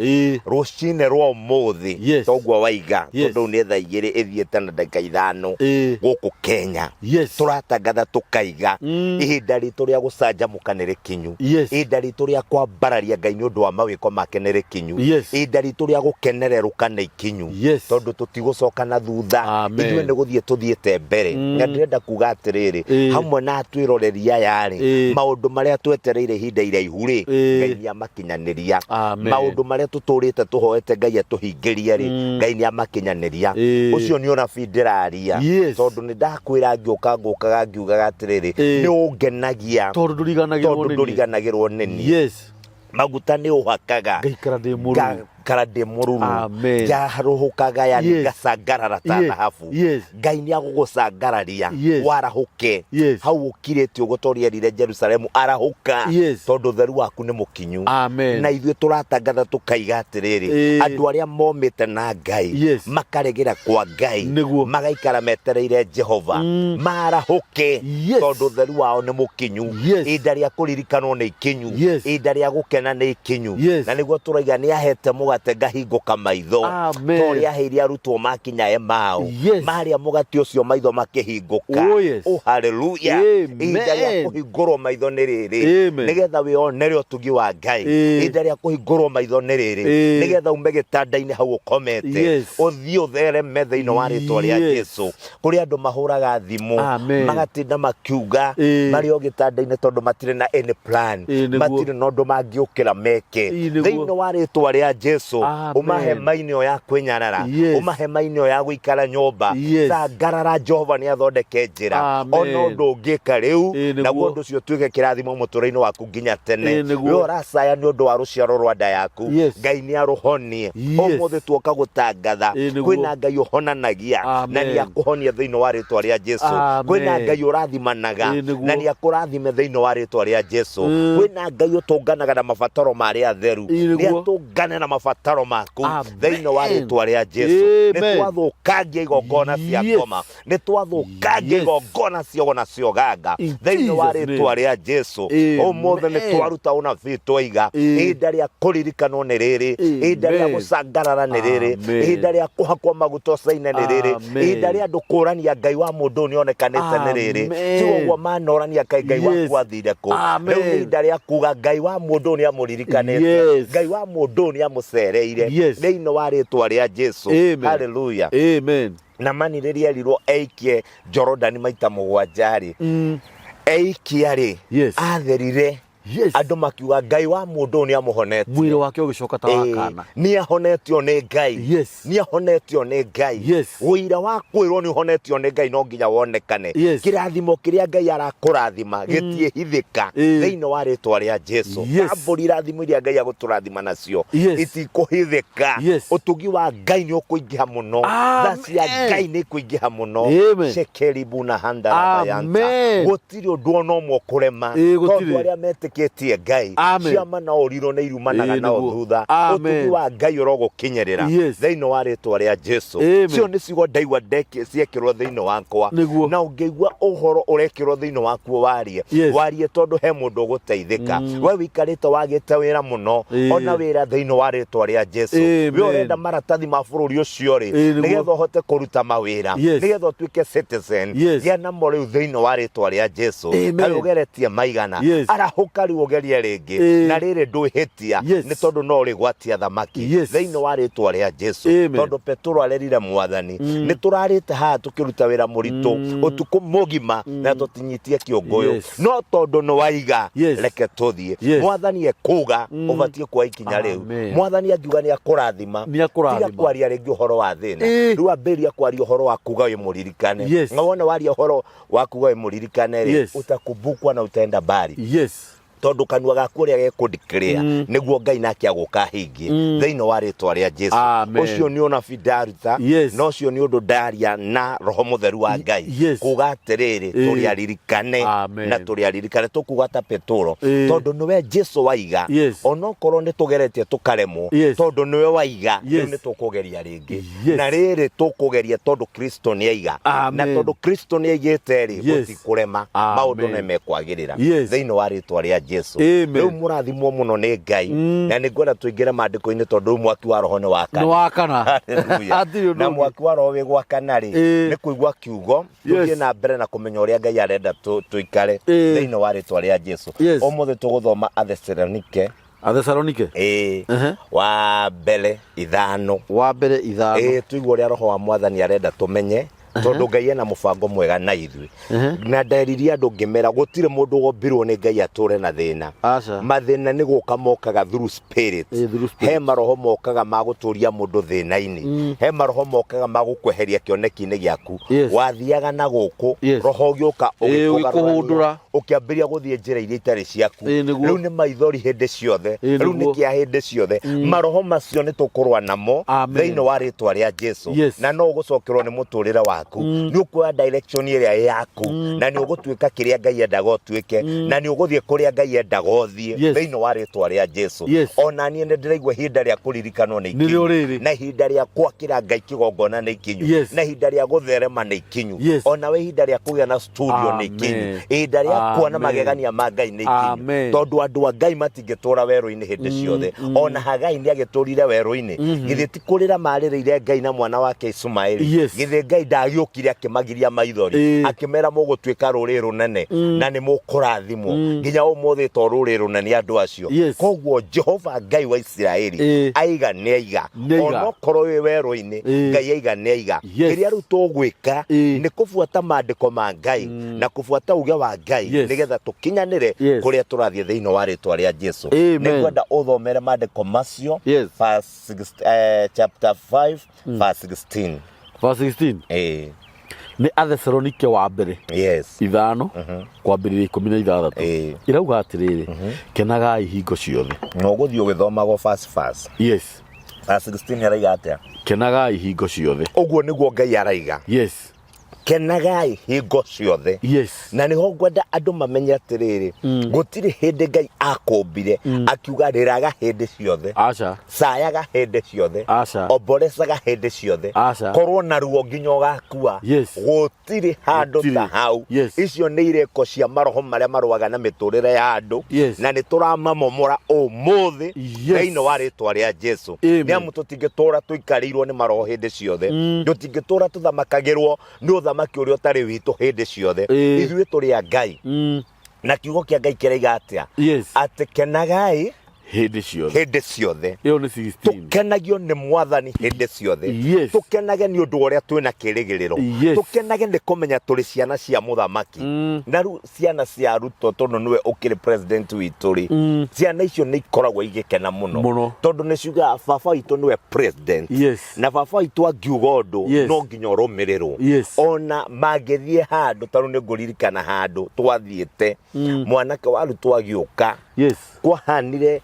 [SPEAKER 2] Rũcinĩ rwa ũmũthĩ, toguo waiga, tondũ nĩ thaa 2 ĩthiĩte na ndagĩka 5 gũkũ Kenya, tũratangatha tũkaiga ihinda ritũ rĩa gũcanjamũka nĩ rĩkinyu, ihinda ritũ rĩa kwambararia Ngai nĩ ũndũ wa mawĩko make nĩ rĩkinyu, ihinda ritũ rĩa gũkenererũka nĩ ikinyu, tondũ tũtigũcoka na thutha.
[SPEAKER 1] Amen.
[SPEAKER 2] Ithuĩ nĩ gũthiĩ tũthiĩte mbere. Na ndĩrenda kuga atĩrĩrĩ, hamwe na atwĩroreri aya rĩ, maũndũ marĩa twetereire ihinda iraihu rĩ, Ngai nĩ amakinyanĩria.
[SPEAKER 1] Amen.
[SPEAKER 2] Maũndũ marĩa tũtũrĩte tũhoete Ngai atũhingĩrie rĩ, Ngai nĩ amakinyanĩria. Ũcio nĩ ũnabii ndĩraria, tondũ nĩ ndakwĩra ngĩũka ngũkaga ngiugaga atĩrĩrĩ, nĩ ũngenagia
[SPEAKER 1] tondũ ndũriganagĩrwo
[SPEAKER 2] tondũ
[SPEAKER 1] nĩ niĩ.
[SPEAKER 2] Ndũriganagĩrwo nĩ niĩ. Maguta nĩ ũhakaga
[SPEAKER 1] Ngaikara ndĩ mũruru.
[SPEAKER 2] Ngaikara ndĩ mũruru.
[SPEAKER 1] Amen.
[SPEAKER 2] Njarũhũkaga yani ngacangarara ta thahabu. Ngai nĩ agũgũcangararia warahũke hau ũkirĩte ũguo torĩa erire Jerusalemu arahũka, tondũ ũtheru waku nĩ mũkinyu.
[SPEAKER 1] Amen.
[SPEAKER 2] Na ithuĩ tũratangatha tũkaiga atĩrĩrĩ, andũ arĩa momĩte na Ngai, makaregera kwa Ngai, magaikara metereire Jehova, marahũke, tondũ ũtheru wao nĩ mũkinyu. Ihinda rĩa kũririkanwo nĩ ikinyu. Ihinda rĩa gũkena nĩ ikinyu. Na nĩguo tũraiga nĩ ahete mũgate ngahingũka maitho.
[SPEAKER 1] Amen.
[SPEAKER 2] Torĩa aheire arutwo makinya Emau, marĩa mũgate ũcio maitho makĩhingũka.
[SPEAKER 1] Oh, yes.
[SPEAKER 2] Oh, hallelujah.
[SPEAKER 1] Amen.
[SPEAKER 2] Ihinda rĩa kũhingũrwo maitho nĩ rĩrĩ,
[SPEAKER 1] Amen.
[SPEAKER 2] nĩgetha wĩonere ũtugi wa Ngai. Ihinda rĩa kũhingũrwo maitho nĩ rĩrĩ, nĩgetha ume gĩtanda-inĩ hau ũkomete, ũthiĩ ũthereme thĩinĩ wa rĩtwa rĩa Jesu. Kũrĩ andũ mahũraga thimũ,
[SPEAKER 1] Amen.
[SPEAKER 2] magatinda makiuga marĩ o gĩtanda-inĩ tondũ matirĩ na any plan, matirĩ na ũndũ mangĩũkĩra meke. Thĩinĩ wa rĩtwa rĩa Jesu,
[SPEAKER 1] Amen.
[SPEAKER 2] uma hema-inĩ ĩyo ya kwĩnyarara, uma hema-inĩ ĩyo ya gũikara nyũmba, cangarara, Jehova nĩ athondeke njĩra.
[SPEAKER 1] Amen.
[SPEAKER 2] Ona ũndũ ũngĩka rĩu, naguo ũndũ ũcio ũtuĩke kĩrathimo mũtũrĩre-inĩ waku nginya tene. We ũracaya nĩ ũndũ wa rũciaro rwa nda yaku, Ngai nĩ arũhonie. Ũmũthĩ tuoka gũtangatha kwĩna Ngai ũhonanagia, na
[SPEAKER 1] Amen.
[SPEAKER 2] nĩ akũhonia thĩinĩ wa rĩtwa rĩa Jesu.
[SPEAKER 1] Amen.
[SPEAKER 2] Kwĩna Ngai ũrathimanaga, na nĩ akũrathime thĩinĩ wa rĩtwa rĩa Jesu. Kwĩna Ngai ũtũnganaga na mabataro ma arĩa atheru, nĩ atũngane na mabataro maku
[SPEAKER 1] Amen.
[SPEAKER 2] thĩinĩ wa rĩtwa rĩa Jesu. Nĩ
[SPEAKER 1] Amen.
[SPEAKER 2] twathũkangia igongona cia ngoma, nĩ twathũkangia igongona cia ona cia ũganga
[SPEAKER 1] In
[SPEAKER 2] thĩinĩ wa
[SPEAKER 1] Jesus'
[SPEAKER 2] rĩtwa
[SPEAKER 1] name.
[SPEAKER 2] rĩa Jesu. Ũmũthĩ nĩ
[SPEAKER 1] Amen.
[SPEAKER 2] twaruta ũnabii twaiga ihinda rĩa kũririkanwo nĩ rĩrĩ, ihinda rĩa
[SPEAKER 1] Amen.
[SPEAKER 2] gũcangarara nĩ rĩrĩ,
[SPEAKER 1] Amen.
[SPEAKER 2] ihinda rĩa kũhakwo maguta ũcaine nĩ rĩrĩ,
[SPEAKER 1] Amen.
[SPEAKER 2] ihinda rĩa andũ kũrania Ngai wa mũndũ ũyũ nĩonekanĩte nĩ rĩrĩ.
[SPEAKER 1] Amen.
[SPEAKER 2] Tiga ũguo manorania kaĩ Ngai waku athire kũ.
[SPEAKER 1] Amen.
[SPEAKER 2] Rĩu nĩ ihinda rĩa kuga Ngai wa mũndũ ũyũ nĩamũririkanĩte, Ngai wa mũndũ ũyũ nĩamũcereire thĩinĩ wa rĩtwa rĩa Jesu.
[SPEAKER 1] Amen.
[SPEAKER 2] Hallelujah.
[SPEAKER 1] Amen.
[SPEAKER 2] Namani rĩrĩa erirwo eikie Jorodani maita 7 rĩ, eikia rĩ, atherire.
[SPEAKER 1] Yes.
[SPEAKER 2] Andũ makiuga Ngai wa mũndũ ũyũ nĩ amũhonetie.
[SPEAKER 1] Mwĩrĩ wake ũgĩcoka ta wa
[SPEAKER 2] Ĩĩ,
[SPEAKER 1] kana.
[SPEAKER 2] nĩ ahonetio nĩ Ngai.
[SPEAKER 1] Yes.
[SPEAKER 2] Nĩ ahonetio nĩ Ngai.
[SPEAKER 1] Yes.
[SPEAKER 2] Ũira wa kwĩrwo nĩ ũhonetio nĩ Ngai no nginya wonekane.
[SPEAKER 1] Yes.
[SPEAKER 2] Kĩrathimo kĩrĩa Ngai arakũrathima gĩtiĩhithĩka thĩinĩ wa rĩtwa rĩa Jesu.
[SPEAKER 1] Yes.
[SPEAKER 2] Tambũri irathimo iria Ngai agũtũrathima nacio
[SPEAKER 1] Yes.
[SPEAKER 2] itikũhithĩka.
[SPEAKER 1] Yes.
[SPEAKER 2] Ũtugi wa Ngai nĩ ũkũingĩha mũno. Tha cia
[SPEAKER 1] Amen.
[SPEAKER 2] Ngai nĩ ikũingĩha mũno.
[SPEAKER 1] Amen.
[SPEAKER 2] Shekeribu na handarabayanta.
[SPEAKER 1] Amen.
[SPEAKER 2] Gũtirĩ ũndũ ona ũmwe ũkũrema.
[SPEAKER 1] Ĩĩ, gũtirĩ.
[SPEAKER 2] Tondũ arĩa metĩkĩtie Ngai
[SPEAKER 1] Amen.
[SPEAKER 2] ciama na ũrirũ nĩ irumanaga
[SPEAKER 1] Ĩĩ,
[SPEAKER 2] nao
[SPEAKER 1] nĩguo.
[SPEAKER 2] thutha.
[SPEAKER 1] Amen.
[SPEAKER 2] Ũtugi wa Ngai ũrogũkinyĩrĩra
[SPEAKER 1] Yes.
[SPEAKER 2] thĩinĩ wa rĩtwa rĩa Jesu.
[SPEAKER 1] Amen.
[SPEAKER 2] Cio nĩ ciugo ndaigua ciekĩrwo thĩinĩ wakwa.
[SPEAKER 1] Nĩguo.
[SPEAKER 2] Na ũngĩigua ũhoro ũrekĩrwo thĩinĩ waku warie.
[SPEAKER 1] Yes.
[SPEAKER 2] Warie tondũ he mũndũ ũgũteithĩka. We wĩikarĩte wagĩte wĩra mũno.
[SPEAKER 1] Ĩĩ.
[SPEAKER 2] Ona wĩra thĩinĩ wa rĩtwa rĩa Jesu.
[SPEAKER 1] Amen.
[SPEAKER 2] We ũrenda maratathi ma bũrũri ũcio rĩ,
[SPEAKER 1] Ĩĩ, nĩguo.
[SPEAKER 2] nĩgetha ũhote kũruta mawĩra.
[SPEAKER 1] Yes.
[SPEAKER 2] Nĩgetha ũtuĩke citizen.
[SPEAKER 1] Yes.
[SPEAKER 2] Gĩa namo rĩu thĩinĩ wa rĩtwa rĩa Jesu.
[SPEAKER 1] Amen.
[SPEAKER 2] Kaĩ ũgeretie maigana.
[SPEAKER 1] Yes.
[SPEAKER 2] Arahũka rĩu ũgerie rĩngĩ.
[SPEAKER 1] Ĩĩ.
[SPEAKER 2] Na rĩrĩ ndwĩhĩtia.
[SPEAKER 1] Yes.
[SPEAKER 2] Nĩ tondũ no ũrĩgwatia thamaki.
[SPEAKER 1] Yes.
[SPEAKER 2] Thĩinĩ wa rĩtwa rĩa Jesu.
[SPEAKER 1] Amen.
[SPEAKER 2] Tondũ Petero arerire Mwathani, nĩ tũrarĩte haha tũkĩruta wĩra mũritũ ũtukũ mũgima na tũtinyitie kĩũngũyũ.
[SPEAKER 1] Yes.
[SPEAKER 2] No tondũ nĩ waiga,
[SPEAKER 1] Yes.
[SPEAKER 2] reke tũthiĩ.
[SPEAKER 1] Yes.
[SPEAKER 2] Mwathani ekuga ũbatiĩ kuoya ikinya rĩu.
[SPEAKER 1] Amen.
[SPEAKER 2] Mwathani angiuga nĩ akũrathima.
[SPEAKER 1] Nĩ akũrathima.
[SPEAKER 2] Tiga kwaria rĩngĩ ũhoro wa thĩna.
[SPEAKER 1] Ĩĩ.
[SPEAKER 2] Rĩu ambĩrĩria kwaria ũhoro wa kuga wĩ mũririkane.
[SPEAKER 1] Yes.
[SPEAKER 2] Na wona waria ũhoro wa kuga wĩ mũririkane rĩ,
[SPEAKER 1] Yes.
[SPEAKER 2] utakumbukwa na utaenda mbali.
[SPEAKER 1] Yes.
[SPEAKER 2] Tondũ kanua gaku ũrĩa gekũndikĩrĩa nĩguo Ngai nake agũka ahingie thĩinĩ wa rĩtwa rĩa Jesu.
[SPEAKER 1] Amen.
[SPEAKER 2] Ũcio nĩ ũnabii ndaruta.
[SPEAKER 1] Yes.
[SPEAKER 2] Na ũcio nĩ ũndũ ndaria na Roho Mũtheru wa Ngai.
[SPEAKER 1] Yes.
[SPEAKER 2] Kuga atĩrĩrĩ,
[SPEAKER 1] Ĩĩ.
[SPEAKER 2] tũrĩ aririkane
[SPEAKER 1] Amen.
[SPEAKER 2] na tũrĩ aririkane tũkuga ta Petero.
[SPEAKER 1] Ĩĩ.
[SPEAKER 2] Tondũ nĩwe Jesu waiga.
[SPEAKER 1] Yes.
[SPEAKER 2] Onokorwo nĩ tũgeretie tũkaremwo.
[SPEAKER 1] Yes.
[SPEAKER 2] Tondũ nĩwe waiga. Rĩu
[SPEAKER 1] Yes.
[SPEAKER 2] nĩ tũkũgeria rĩngĩ.
[SPEAKER 1] Yes.
[SPEAKER 2] Na rĩrĩ tũkũgeria tondũ Kristo nĩ aiga. Na
[SPEAKER 1] Amen.
[SPEAKER 2] tondũ Kristo nĩ aigĩte rĩ,
[SPEAKER 1] Yes.
[SPEAKER 2] gũtikũrema.
[SPEAKER 1] Amen.
[SPEAKER 2] Maũndũ nĩ mekwagĩrĩra.
[SPEAKER 1] Yes.
[SPEAKER 2] Thĩinĩ wa rĩtwa rĩa Jesu.
[SPEAKER 1] Amen.
[SPEAKER 2] Rĩu mũrathimwo mũno nĩ Ngai. Na nĩ ngwenda tũingĩre maandĩko-inĩ tondũ rĩu mwaki wa roho nĩ wakana.
[SPEAKER 1] Nĩ wakana.
[SPEAKER 2] Hallelujah.
[SPEAKER 1] Hatirĩ ũndũ
[SPEAKER 2] Na
[SPEAKER 1] ũngĩ.
[SPEAKER 2] mwaki wa roho wĩ gwakana rĩ,
[SPEAKER 1] Ĩĩ.
[SPEAKER 2] nĩ kũigua kiugo
[SPEAKER 1] Yes.
[SPEAKER 2] tũthiĩ na mbere na kũmenya ũrĩa Ngai arenda tũikare
[SPEAKER 1] Ĩĩ.
[SPEAKER 2] thĩinĩ wa rĩtwa rĩa Jesu.
[SPEAKER 1] Yes.
[SPEAKER 2] Ũmũthĩ tũgũthoma Athesalonike
[SPEAKER 1] Athesalonike.
[SPEAKER 2] Ĩĩ.
[SPEAKER 1] Ehe.
[SPEAKER 2] Wa mbere 5.
[SPEAKER 1] Wa mbere 5.
[SPEAKER 2] Ĩĩ, tũigue ũrĩa Roho wa Mwathani arenda tũmenye tondũ Ngai ena mũbango mwega na ithuĩ. Na nderirie andũ ngĩmera gũtirĩ mũndũ wombirwo nĩ Ngai atũre na thĩna.
[SPEAKER 1] Aca.
[SPEAKER 2] Mathĩna nĩ gũka mokaga through spirit.
[SPEAKER 1] Ĩĩ, through spirit.
[SPEAKER 2] He maroho mokaga ma gũtũria mũndũ thĩna-inĩ. He maroho mokaga ma gũkweheria kĩoneki-inĩ gĩaku.
[SPEAKER 1] Yes.
[SPEAKER 2] Wathiaga na gũkũ,
[SPEAKER 1] Yes.
[SPEAKER 2] roho ũgĩũka
[SPEAKER 1] Ĩĩ,
[SPEAKER 2] ũgĩkũgarũrania,
[SPEAKER 1] ũgĩkũhũndũra.
[SPEAKER 2] ũkĩambĩrĩria gũthiĩ njĩra iria itarĩ ciaku.
[SPEAKER 1] Ĩĩ, nĩguo.
[SPEAKER 2] Rĩu nĩ maithori hĩndĩ ciothe.
[SPEAKER 1] Ĩĩ,
[SPEAKER 2] Rĩu nĩ
[SPEAKER 1] nĩguo.
[SPEAKER 2] kĩa hĩndĩ ciothe. Maroho macio nĩ tũkũrũa namo
[SPEAKER 1] Amen.
[SPEAKER 2] thĩinĩ wa rĩtwa rĩa Jesu.
[SPEAKER 1] Yes.
[SPEAKER 2] Na no ũgũcokerwo nĩ mũtũrĩre waku. Nĩ ũkuoya direction ĩrĩa ĩ yaku na nĩ ũgũtuĩka kĩrĩa Ngai endaga ũtuĩke na nĩ ũgũthiĩ kũrĩa Ngai endaga ũthiĩ
[SPEAKER 1] Yes.
[SPEAKER 2] thĩinĩ wa rĩtwa rĩa Jesu.
[SPEAKER 1] Yes.
[SPEAKER 2] Ona niĩ nĩ ndĩraigua ihinda rĩa kũririkanwo nĩ
[SPEAKER 1] Nĩrĩo
[SPEAKER 2] ikinyu.
[SPEAKER 1] rĩrĩ.
[SPEAKER 2] Na ihinda rĩa gwakĩra Ngai kĩgongona nĩ ikinyu.
[SPEAKER 1] Yes.
[SPEAKER 2] Na ihinda rĩa gũtherema nĩ ikinyu.
[SPEAKER 1] Yes.
[SPEAKER 2] Ona we ihinda rĩa kũgĩa na studio nĩ ikinyu.
[SPEAKER 1] Amen.
[SPEAKER 2] Ihinda rĩa kuona
[SPEAKER 1] Amen.
[SPEAKER 2] magegania ma Ngai nĩ ikinyu.
[SPEAKER 1] Amen.
[SPEAKER 2] Tondũ andũ a Ngai matingĩtũra werũ-inĩ hĩndĩ ciothe. Ona Hagai nĩ agĩtũrire werũ-inĩ. Githĩ ti kũrĩra marĩrĩire Ngai na mwana wake Ishumaeli.
[SPEAKER 1] Yes.
[SPEAKER 2] Githĩ Ngai ndagĩũkire akĩmagiria maithori.
[SPEAKER 1] Ĩĩ.
[SPEAKER 2] Akĩmera mũgũtuĩka rũrĩrĩ rũnene na nĩ mũkũrathimwo. Nginya ũmũthĩ to rũrĩrĩ rũnene andũ acio.
[SPEAKER 1] Yes.
[SPEAKER 2] Koguo Jehova Ngai wa Isiraeli
[SPEAKER 1] Ĩĩ.
[SPEAKER 2] aiga nĩ aiga.
[SPEAKER 1] Nĩ aiga.
[SPEAKER 2] Onokorwo wĩ werũ-inĩ
[SPEAKER 1] Ĩĩ.
[SPEAKER 2] Ngai aiga nĩ aiga.
[SPEAKER 1] Yes.
[SPEAKER 2] Kĩrĩa rĩu tũgwĩka
[SPEAKER 1] Ĩĩ.
[SPEAKER 2] nĩ kũbuata maandĩko ma Ngai na kũbuata uge wa Ngai
[SPEAKER 1] Yes.
[SPEAKER 2] nĩgetha tũkinyanĩre
[SPEAKER 1] Yes.
[SPEAKER 2] kũrĩa tũrathiĩ thĩinĩ wa rĩtwa rĩa Jesu.
[SPEAKER 1] Amen.
[SPEAKER 2] Nĩngwenda ũthomere maandĩko macio
[SPEAKER 1] Yes.
[SPEAKER 2] verse chapter 5 verse 16.
[SPEAKER 1] Verse 16.
[SPEAKER 2] Ĩĩ.
[SPEAKER 1] Nĩ Athesalonike wa mbere
[SPEAKER 2] Yes.
[SPEAKER 1] 5 kwambĩrĩria 16.
[SPEAKER 2] Ĩĩ.
[SPEAKER 1] Ĩrauga atĩrĩrĩ, kenagai hingo ciothe.
[SPEAKER 2] Na ũgũthiĩ ũgĩthomagwo verse verse.
[SPEAKER 1] Yes.
[SPEAKER 2] Verse 16 araiga atĩa?
[SPEAKER 1] Kenagai hingo ciothe.
[SPEAKER 2] Ũguo nĩguo Ngai araiga.
[SPEAKER 1] Yes.
[SPEAKER 2] Kenagai hingo ciothe.
[SPEAKER 1] Yes.
[SPEAKER 2] Na nĩho ngwenda andũ mamenye atĩrĩrĩ, gũtirĩ hĩndĩ Ngai akũmbire akiuga rĩraga hĩndĩ ciothe.
[SPEAKER 1] Aca.
[SPEAKER 2] Cayaga hĩndĩ ciothe.
[SPEAKER 1] Aca.
[SPEAKER 2] Omborecaga hĩndĩ ciothe.
[SPEAKER 1] Aca.
[SPEAKER 2] Korwo na ruo nginya ũgakua.
[SPEAKER 1] Yes.
[SPEAKER 2] Gũtirĩ handũ
[SPEAKER 1] Gũtirĩ.
[SPEAKER 2] ta hau.
[SPEAKER 1] Yes.
[SPEAKER 2] Icio nĩ irĩko cia maroho marĩa marũaga na mĩtũrĩre ya andũ.
[SPEAKER 1] Yes.
[SPEAKER 2] Na nĩ tũramamomora ũmũthĩ
[SPEAKER 1] Yes.
[SPEAKER 2] thĩinĩ wa rĩtwa rĩa Jesu.
[SPEAKER 1] Amen.
[SPEAKER 2] Nĩ amu tũtingĩtũra tũikarĩirwo nĩ maroho hĩndĩ ciothe. Tũtingĩtũra tũthamakagĩrwo nĩ ũthamaki ũrĩa ũtarĩ witũ hĩndĩ ciothe.
[SPEAKER 1] Ĩĩ.
[SPEAKER 2] Ithuĩ tũrĩ a Ngai. Na kiugo kĩa Ngai kĩraiga atĩa?
[SPEAKER 1] Yes.
[SPEAKER 2] Atĩ kenagai
[SPEAKER 1] Hĩndĩ ciothe.
[SPEAKER 2] Hĩndĩ ciothe.
[SPEAKER 1] Ĩyo nĩ 16.
[SPEAKER 2] Tũkenagio nĩ Mwathani hĩndĩ ciothe. Tũkenage nĩ ũndũ wa ũrĩa twĩna kĩrĩgĩrĩro. Tũkenage nĩ kũmenya tũrĩ ciana cia mũthamaki. Na rĩu ciana cia Ruto, tondũ nĩwe ũkĩrĩ president witũ rĩ, ciana icio nĩ ikoragwo igĩkena mũno.
[SPEAKER 1] Mũno.
[SPEAKER 2] Tondũ nĩ ciugaga baba witũ nĩwe president. Na baba witũ angiuga ũndũ, no nginya ũrũmĩrĩrwo. Ona mangĩthiĩ handũ, ta rĩu nĩ ngũririkana handũ twathiĩte, mwanake wa Ruto agĩũka, kwahanire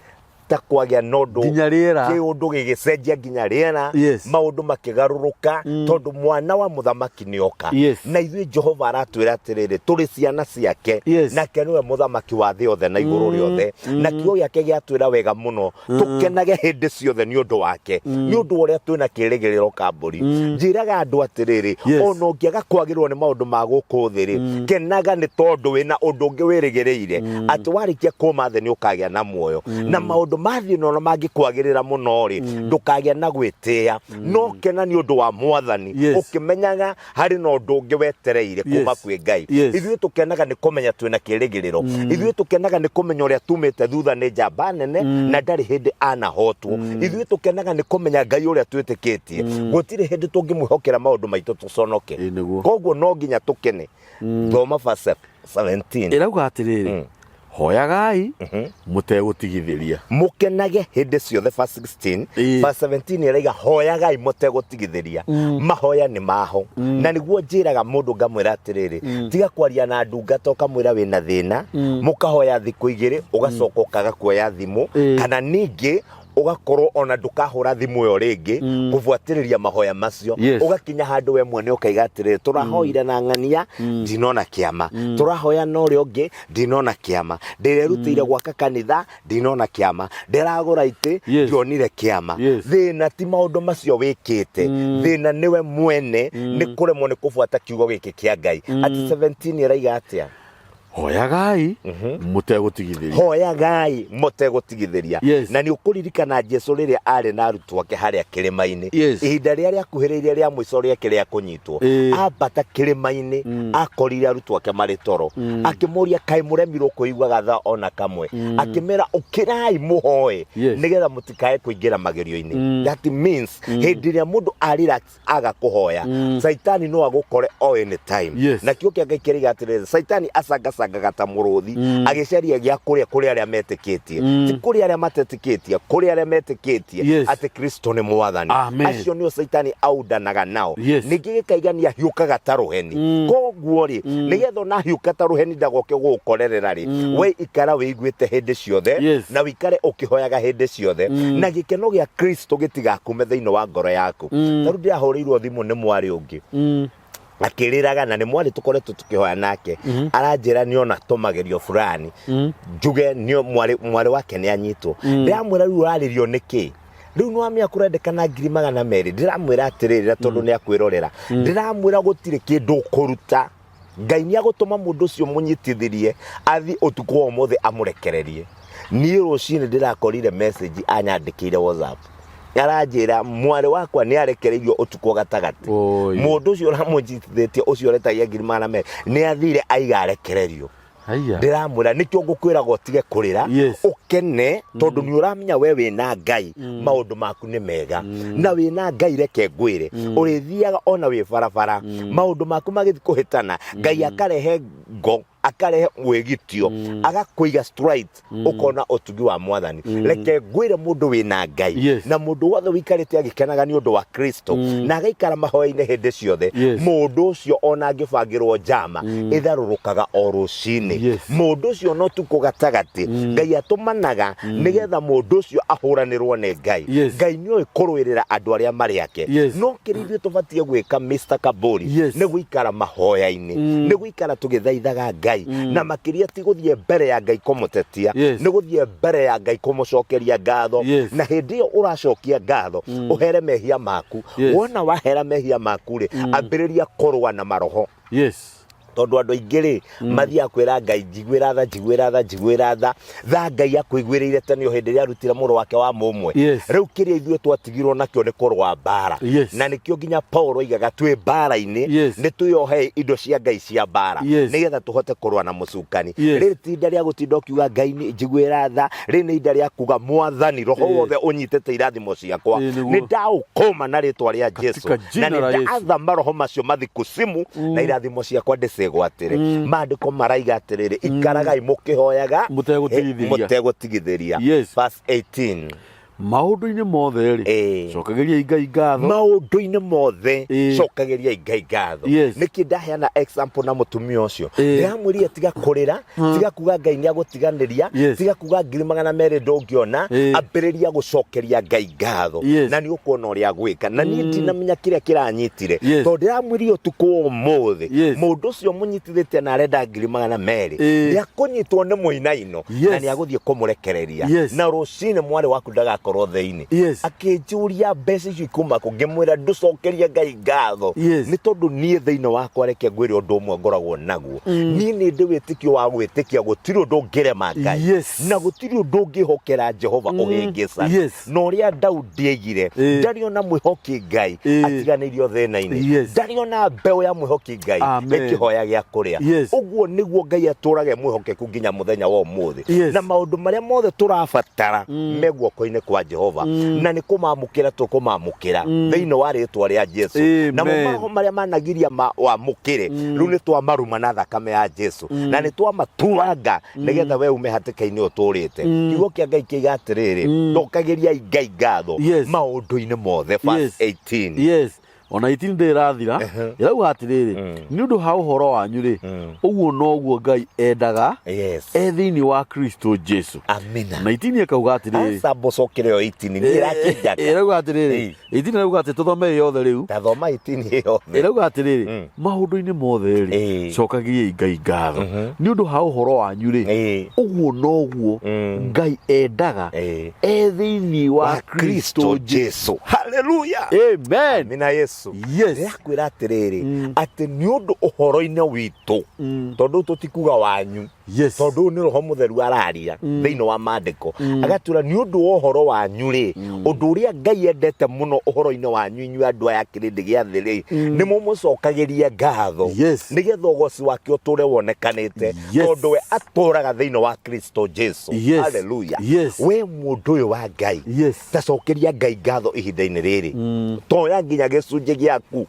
[SPEAKER 2] ta kwagĩa na ũndũ,
[SPEAKER 1] Nginya rĩera.
[SPEAKER 2] Kĩũndũ gĩgĩcenjia nginya rĩera. Maũndũ makĩgarũrũka tondũ mwana wa mũthamaki nĩ oka. Na ithuĩ Jehova aratwĩra atĩrĩrĩ, tũrĩ ciana ciake. Nake nĩwe mũthamaki wa thĩ yothe na igũrũ rĩothe, na kiugo gĩake gĩatwĩra wega mũno tũkenage hĩndĩ ciothe nĩ ũndũ wake, nĩ ũndũ wa ũrĩa twĩna kĩrĩgĩrĩro. Kambũri, njĩraga andũ atĩrĩrĩ, ona ũngĩaga kwagĩrĩrwo nĩ maũndũ ma gũkũ thĩ rĩ, kenaga nĩ tondũ wĩna ũndũ ũngĩ wĩrĩgĩrĩire atĩ warĩkia kũma thĩ nĩ ũkagĩa na muoyo. Na maũndũ ma thĩ ĩno ona mangĩkwagĩrĩra mũno rĩ, ndũkagĩa na gwĩtĩĩa, no kena nĩ ũndũ wa Mwathani, ũkĩmenyaga harĩ na ũndũ ũngĩ wetereire kuma kwĩ Ngai. Ithuĩ tũkenaga nĩ kũmenya twĩna kĩrĩgĩrĩro. Ithuĩ tũkenaga nĩ kũmenya ũrĩa tumĩte thutha nĩ njamba nene na ndarĩ hĩndĩ anahotwo. Ithuĩ tũkenaga nĩ kũmenya Ngai ũrĩa twĩtĩkĩtie, gũtirĩ hĩndĩ tũngĩmwĩhokera maũndũ maitũ tũconoke.
[SPEAKER 1] Ĩ, nĩguo.
[SPEAKER 2] Koguo no nginya tũkene. Thoma verse 17.
[SPEAKER 1] Ĩrauga atĩrĩrĩ, hoyagai mũtegũtigithĩria.
[SPEAKER 2] Mũkenage hĩndĩ ciothe, verse 16. Verse 17 ĩraiga hoyagai mũtegũtigithĩria. Mahoya nĩ maho, na nĩguo njĩraga mũndũ ngamwĩra atĩrĩrĩ, tiga kwaria na ndungata ũkamwĩra wĩna thĩna, mũkahoya thikũ 2, ũgacoka ũkaga kuoya thimũ, kana ningĩ ũgakorwo ona ndũkahũra thimũ ĩyo rĩngĩ kũbuatĩrĩria mahoya macio. Ũgakinya handũ we mwene ũkaiga atĩrĩrĩ, tũrahoire na ng'ania, ndinona kĩama, tũrahoya na ũrĩa ũngĩ, ndinona kĩama, ndĩrerutĩire gwaka kanitha, ndinona kĩama, ndĩragũra itĩ, ndionire kĩama. Thĩna ti maũndũ macio wĩkĩte, thĩna nĩwe mwene nĩ kũremwo nĩ kũbuata kiugo gĩkĩ kĩa Ngai. Atĩ 17 ĩraiga atĩa?
[SPEAKER 1] Hoyagai mũtegũtigithĩria.
[SPEAKER 2] Hoyagai mũtegũtigithĩria. Na nĩ ũkũririkana Jesu rĩrĩa arĩ na arutwo ake harĩa kĩrĩma-inĩ, ihinda rĩrĩa rĩakuhĩrĩirie rĩa mũico rĩake rĩa kũnyitwo, ambata kĩrĩma-inĩ, akorire arutwo ake marĩ toro, akĩmoria, kaĩ mũremirwo kũiguaga thaa ona kamwe? Akĩmera, ũkĩrai mũhoe, nĩgetha mũtikae kũingĩra magerio-inĩ. That means hĩndĩ ĩrĩa mũndũ a relax aga kũhoya, Caitani no agũkore o anytime. Na kĩo kĩa Ngai kĩrĩga atĩrĩrĩ, Caitani acangacangaga ta mũrũthi agĩcaria gĩa kũrĩa kũrĩ arĩa metĩkĩtie, ti kũrĩ arĩa matetĩkĩtie, kũrĩ arĩa metĩkĩtie atĩ Kristo nĩ Mwathani.
[SPEAKER 1] Amen.
[SPEAKER 2] Acio nĩo Caitani aundanaga nao. Ningĩ gĩkaigania hiũkaga ta rũheni. Koguo rĩ, nĩgetha ona hiũka ta rũheni ndagoke gũgũkorerera rĩ, we ikara wĩiguĩte hĩndĩ ciothe, na wĩikare ũkĩhoyaga hĩndĩ ciothe, na gĩkeno gĩa Kristo gĩtigakume thĩinĩ wa ngoro yaku. Ta rĩu ndĩrahũrĩirwo thimũ nĩ mwarĩ ũngĩ akĩrĩraga, na nĩ mwarĩ tũkoretwo tũkĩhoya nake, aranjĩra nĩ ona tũmagerio fulani, njuge nĩ mwarĩ wake nĩ anyitwo. Ndĩramwĩra, rĩu ũrarĩrio nĩkĩ? Rĩu nĩ wamenya kũrendekana 200,000. Ndĩramwĩra atĩrĩrĩ, na tondũ nĩ akwĩrorera, ndĩramwĩra gũtirĩ kĩndũ ũkũruta. Ngai nĩ agũtũma mũndũ ũcio mũnyitithirie athiĩ ũtukũ wa ũmũthĩ amũrekererie. Niĩ rũcinĩ ndĩrakorire message anyandĩkĩire WhatsApp, aranjĩra mwarĩ wakwa nĩ arekereirio ũtukũ gatagatĩ.
[SPEAKER 1] Oi.
[SPEAKER 2] Mũndũ ũcio ũramũnyitithĩtie, ũcio ũretagia 200,000, nĩ athire aiga arekererio.
[SPEAKER 1] Haiya.
[SPEAKER 2] Ndĩramwĩra nĩkĩo ngũkwĩraga ũtige kũrĩra, ũkene, tondũ nĩ ũramenya we wĩna Ngai, maũndũ maku nĩ mega, na wĩna Ngai, reke ngwĩre, ũrĩthiaga ona wĩ barabara, maũndũ maku magĩthiĩ kũhĩtana, Ngai akarehe ngo, akarehe wĩgitio, agakũiga straight, ũkona ũtugi wa Mwathani. Reke ngwĩre, mũndũ wĩna Ngai, na mũndũ wothe ũikarĩte agĩkenaga nĩ ũndũ wa Kristo na agaikara mahoya-inĩ hĩndĩ ciothe, mũndũ ũcio ona angĩbangĩrwo njama, ĩtharũrũkaga o rũcinĩ. Mũndũ ũcio no tukũ gatagatĩ Ngai atũmanaga nĩgetha mũndũ ũcio ahũranĩrwo nĩ Ngai. Ngai nĩ oĩ kũrũĩrĩra andũ arĩa marĩ ake. No kĩrĩa ithuĩ tũbatiĩ gwĩka, Mr. Kaburi, nĩ gũikara mahoya-inĩ, nĩ gũikara tũgĩthaithaga Ngai, na makĩria ti gũthiĩ mbere ya Ngai kũmũtetia, nĩ gũthiĩ mbere ya Ngai kũmũcokeria ngatho. Na hĩndĩ ĩyo ũracokia ngatho, ũhere mehia maku. Wona wahera mehia maku rĩ, ambĩrĩria kũrũa na maroho. Tondũ andũ aingĩ rĩ, mathiaga kwĩra Ngai, njiguĩra tha, njiguĩra tha, njiguĩra tha. Tha Ngai akũiguĩrĩire tene o hĩndĩ ĩrĩa arutire mũrũ wake wa mũmwe. Rĩu kĩrĩa ithuĩ twatigirwo nakĩo nĩ kũrũa mbara. Na nĩkĩo nginya Paul oigaga twĩ mbara-inĩ, nĩ twĩyohei indo cia Ngai cia mbara, nĩgetha tũhote kũrũa na mũcukani. Rĩrĩ ti ihinda rĩa gũtinda ũkiuga Ngai njiguĩra tha, rĩrĩ nĩ ihinda rĩa kuga Mwathani, roho wothe ũnyitĩte irathimo ciakwa, nĩ ndaũkũma na rĩtwa rĩa Jesu,
[SPEAKER 1] Katika
[SPEAKER 2] na
[SPEAKER 1] jina
[SPEAKER 2] nĩ
[SPEAKER 1] la Yesu.
[SPEAKER 2] ndaatha maroho macio mathi kusimu na irathimo ciakwa ndĩcĩgwatĩre. Maandĩko maraiga atĩrĩrĩ, ikaragai mũkĩhoyaga
[SPEAKER 1] Mũtegũtigithĩria.
[SPEAKER 2] Mũtegũtigithĩria. Verse 18.
[SPEAKER 1] Maũndũ-inĩ mothe rĩ, cokagĩriai Ngai ngatho.
[SPEAKER 2] Maũndũ-inĩ mothe cokagĩriai Ngai ngatho. Nĩkĩ ndaheana example na mũtumia ũcio? Ndĩramwĩrire tiga kũrĩra, tiga kuga Ngai nĩ agũtiganĩria, tiga kuga 200,000 ndũngĩona, ambĩrĩria gũcokeria Ngai ngatho. Na nĩ ũkuona ũrĩa agwĩka. Na niĩ ndinamenya kĩrĩa kĩranyitire, tondũ ndĩramwĩrire ũtukũ wa ũmũthĩ, mũndũ ũcio mũnyitithĩtie na arenda 200,000, nĩ akũnyitwo nĩ mũinaino na nĩ agũthiĩ kũmũrekereria. Na rũcinĩ mwarĩ waku ndagakorwo thĩinĩ. Akĩnjũria mbeca icio ikuma kũ, ngĩmwĩra ndũcokerie Ngai ngatho. Nĩ tondũ niĩ thĩinĩ wakwa, reke ngwĩre ũndũ ũmwe ngoragwo naguo, niĩ nĩ ndĩ wĩtĩkio wa gwĩtĩkia gũtirĩ ũndũ ũngĩrema Ngai, na gũtirĩ ũndũ ũngĩhokera Jehova ũhĩngĩcane. Na ũrĩa Daudi aigire, ndarĩ ona mwĩhoki Ngai atiganĩirio thĩna-inĩ, ndarĩ ona mbeũ ya mwĩhoki Ngai ĩkĩhoya gĩa kũrĩa. Ũguo nĩguo Ngai atũraga e mwĩhokeku nginya mũthenya wa ũmũthĩ. Na maũndũ marĩa mothe tũrabatara me guoko-inĩ kwa Jehova, na nĩ kũmamũkĩra tũkũmamũkĩra thĩinĩ wa rĩtwa rĩa Jesu. Namo maroho marĩa managiria wamũkĩre, rĩu nĩ twamaruma na thakame ya Jesu, na nĩ twamatuanga nĩgetha we ume hatĩka-inĩ ũtũrĩte. Kiugo kĩa Ngai kĩiga atĩrĩrĩ, ndokagĩriai Ngai ngatho maũndũ-inĩ mothe. Verse 18.
[SPEAKER 1] Yes, ona 18 ndĩrathira, ĩrauga atĩrĩrĩ, nĩ ũndũ ha ũhoro wanyu rĩ, ũguo noguo Ngai endaga e thĩinĩ wa Kristo Jesu.
[SPEAKER 2] Amina.
[SPEAKER 1] Na 18 ĩkauga atĩrĩrĩ,
[SPEAKER 2] Aca mbũcokere o 18, niĩ ĩrakĩnjaka.
[SPEAKER 1] Ĩrauga atĩrĩrĩ, 18 ĩrauga atĩ, tũthome yothe rĩu.
[SPEAKER 2] Tathoma 18 yothe.
[SPEAKER 1] Ĩrauga atĩrĩrĩ, maũndũ-inĩ mothe rĩ, cokagĩriai Ngai ngatho, nĩ ũndũ ha ũhoro wanyu rĩ, ũguo noguo Ngai endaga e thĩinĩ wa
[SPEAKER 2] wa
[SPEAKER 1] Kristo
[SPEAKER 2] Kristo
[SPEAKER 1] Jesu.
[SPEAKER 2] Jesu. Haleluya.
[SPEAKER 1] Amen.
[SPEAKER 2] Amina Yesu. Ndĩrakwĩra atĩrĩrĩ, atĩ nĩ ũndũ ũhoro-inĩ witũ, tondũ tũtikuga wanyu, tondũ ũyũ nĩ Roho Mũtheru araria thĩinĩ wa maandĩko, agatwĩra nĩ ũndũ wa ũhoro wanyu rĩ, ũndũ ũrĩa Ngai endete mũno ũhoro-inĩ wanyu inyuĩ andũ aya kĩrĩndĩ gĩa thĩ rĩ, nĩ mũmũcokagĩrie ngatho, nĩgetha ũgoci wake ũtũre wonekanĩte, tondũ we atũraga thĩinĩ wa Kristo Jesu. Haleluya. We mũndũ ũyũ wa Ngai, tacokeria Ngai ngatho ihinda-inĩ rĩrĩ, toya nginya gĩcunjĩ gĩaku.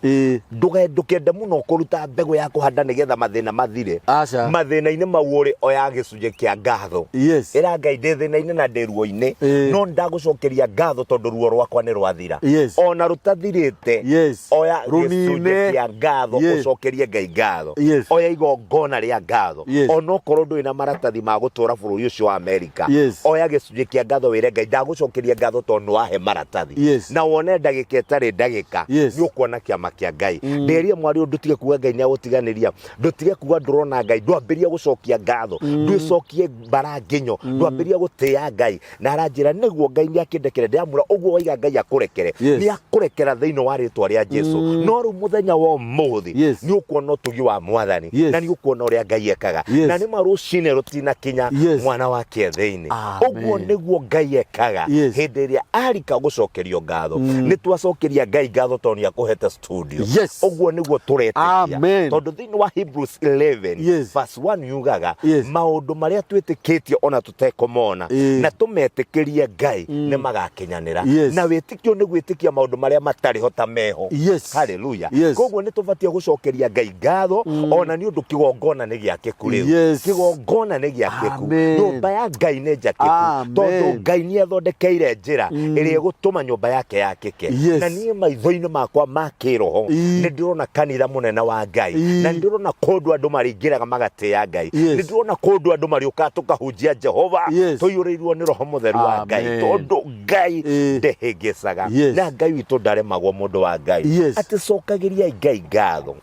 [SPEAKER 2] Ndũkende mũno kũruta mbegũ ya kũhanda nĩgetha mathĩna mathire.
[SPEAKER 1] Aca.
[SPEAKER 2] Mathĩna-inĩ mau ũrĩ, oya gĩcunjĩ kĩa ngatho. Ĩra Ngai, ndĩ thĩna-inĩ na ndĩ ruo-inĩ, no ndagũcokeria ngatho tondũ ruo rwakwa nĩ rwathira. Ona rũtathirĩte, oya gĩcunjĩ
[SPEAKER 1] Rũnine.
[SPEAKER 2] kĩa ngatho, ũcokerie Ngai ngatho. Oya igongona rĩa ngatho. Onokorwo ndũrĩ na maratathi ma gũtũra bũrũri ũcio wa Amerika, oya gĩcunjĩ kĩa ngatho wĩre Ngai, ndagũcokeria ngatho tondũ nĩ wahe maratathi. Na wone ndagĩka ĩtarĩ ndagĩka, nĩ ũkuona kĩama kĩa Ngai. Nderie mwarĩ ũyũ, ndũtige kuga Ngai nĩ agũtiganĩria, ndũtige kuga ndũrona Ngai, ndwambĩrĩria gũcokia ngatho, ndwĩcokie mbara nginyo, ndwambĩrĩria gũtĩĩa Ngai. Na aranjĩra nĩguo Ngai nĩ akĩndekere, ndĩramwĩra ũguo waiga Ngai akũrekere, nĩ akũrekera thĩinĩ wa rĩtwa rĩa Jesu. No rĩu mũthenya wa ũmũthĩ nĩ ũkuona ũtugi wa Mwathani, na nĩ ũkuona ũrĩa Ngai ekaga. Na nĩ ma rũcinĩ rũtinakinya, mwana wake e thĩinĩ. Ũguo nĩguo Ngai ekaga. Hĩndĩ ĩrĩa arika gũcokerio ngatho, nĩ twacokeria Ngai ngatho tondũ nĩ akũhete studio. Ũguo nĩguo tũretĩkia. Tondũ thĩinĩ wa Hebrews 11 verse 1 yugaga, maũndũ marĩa twĩtĩkĩtie ona tũtekũmona, na tũmetĩkĩrie Ngai, nĩ magakinyanĩra. Na wĩtĩkio nĩ gwĩtĩkia maũndũ marĩa matarĩ ho ta meho. Haleluya. Koguo nĩ tũbatiĩ gũcokeria Ngai ngatho, ona nĩ ũndũ kĩgongona nĩ gĩakĩku rĩu. Kĩgongona nĩ gĩakĩku. Nyũmba ya Ngai nĩ njakĩku, tondũ Ngai nĩ athondekeire njĩra ĩrĩa ĩgũtũma nyũmba yake yakĩke. Na niĩ maitho-inĩ makwa ma kĩroho nĩ ndĩrona kanitha mũnene wa Ngai, na nĩ ndĩrona kũndũ andũ marĩingĩraga magatĩĩa Ngai. Nĩ ndĩrona kũndũ andũ marĩũkaga tũkahunjia Jehova, tũiyũrĩirwo nĩ Roho Mũtheru wa Ngai, tondũ Ngai ndehĩngĩcaga. Na Ngai witũ ndaremagwo, mũndũ wa Ngai. Atĩ cokagĩriai Ngai ngatho.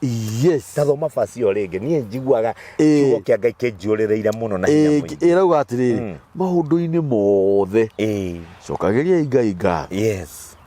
[SPEAKER 2] Tathoma verse ĩyo rĩngĩ, niĩ njiguaga kiugo kĩa Ngai kĩnjiyũrĩrĩire mũno na hinya mũingĩ.
[SPEAKER 1] Ĩrauga atĩrĩrĩ, maũndũ-inĩ mothe cokagĩriai Ngai ngatho.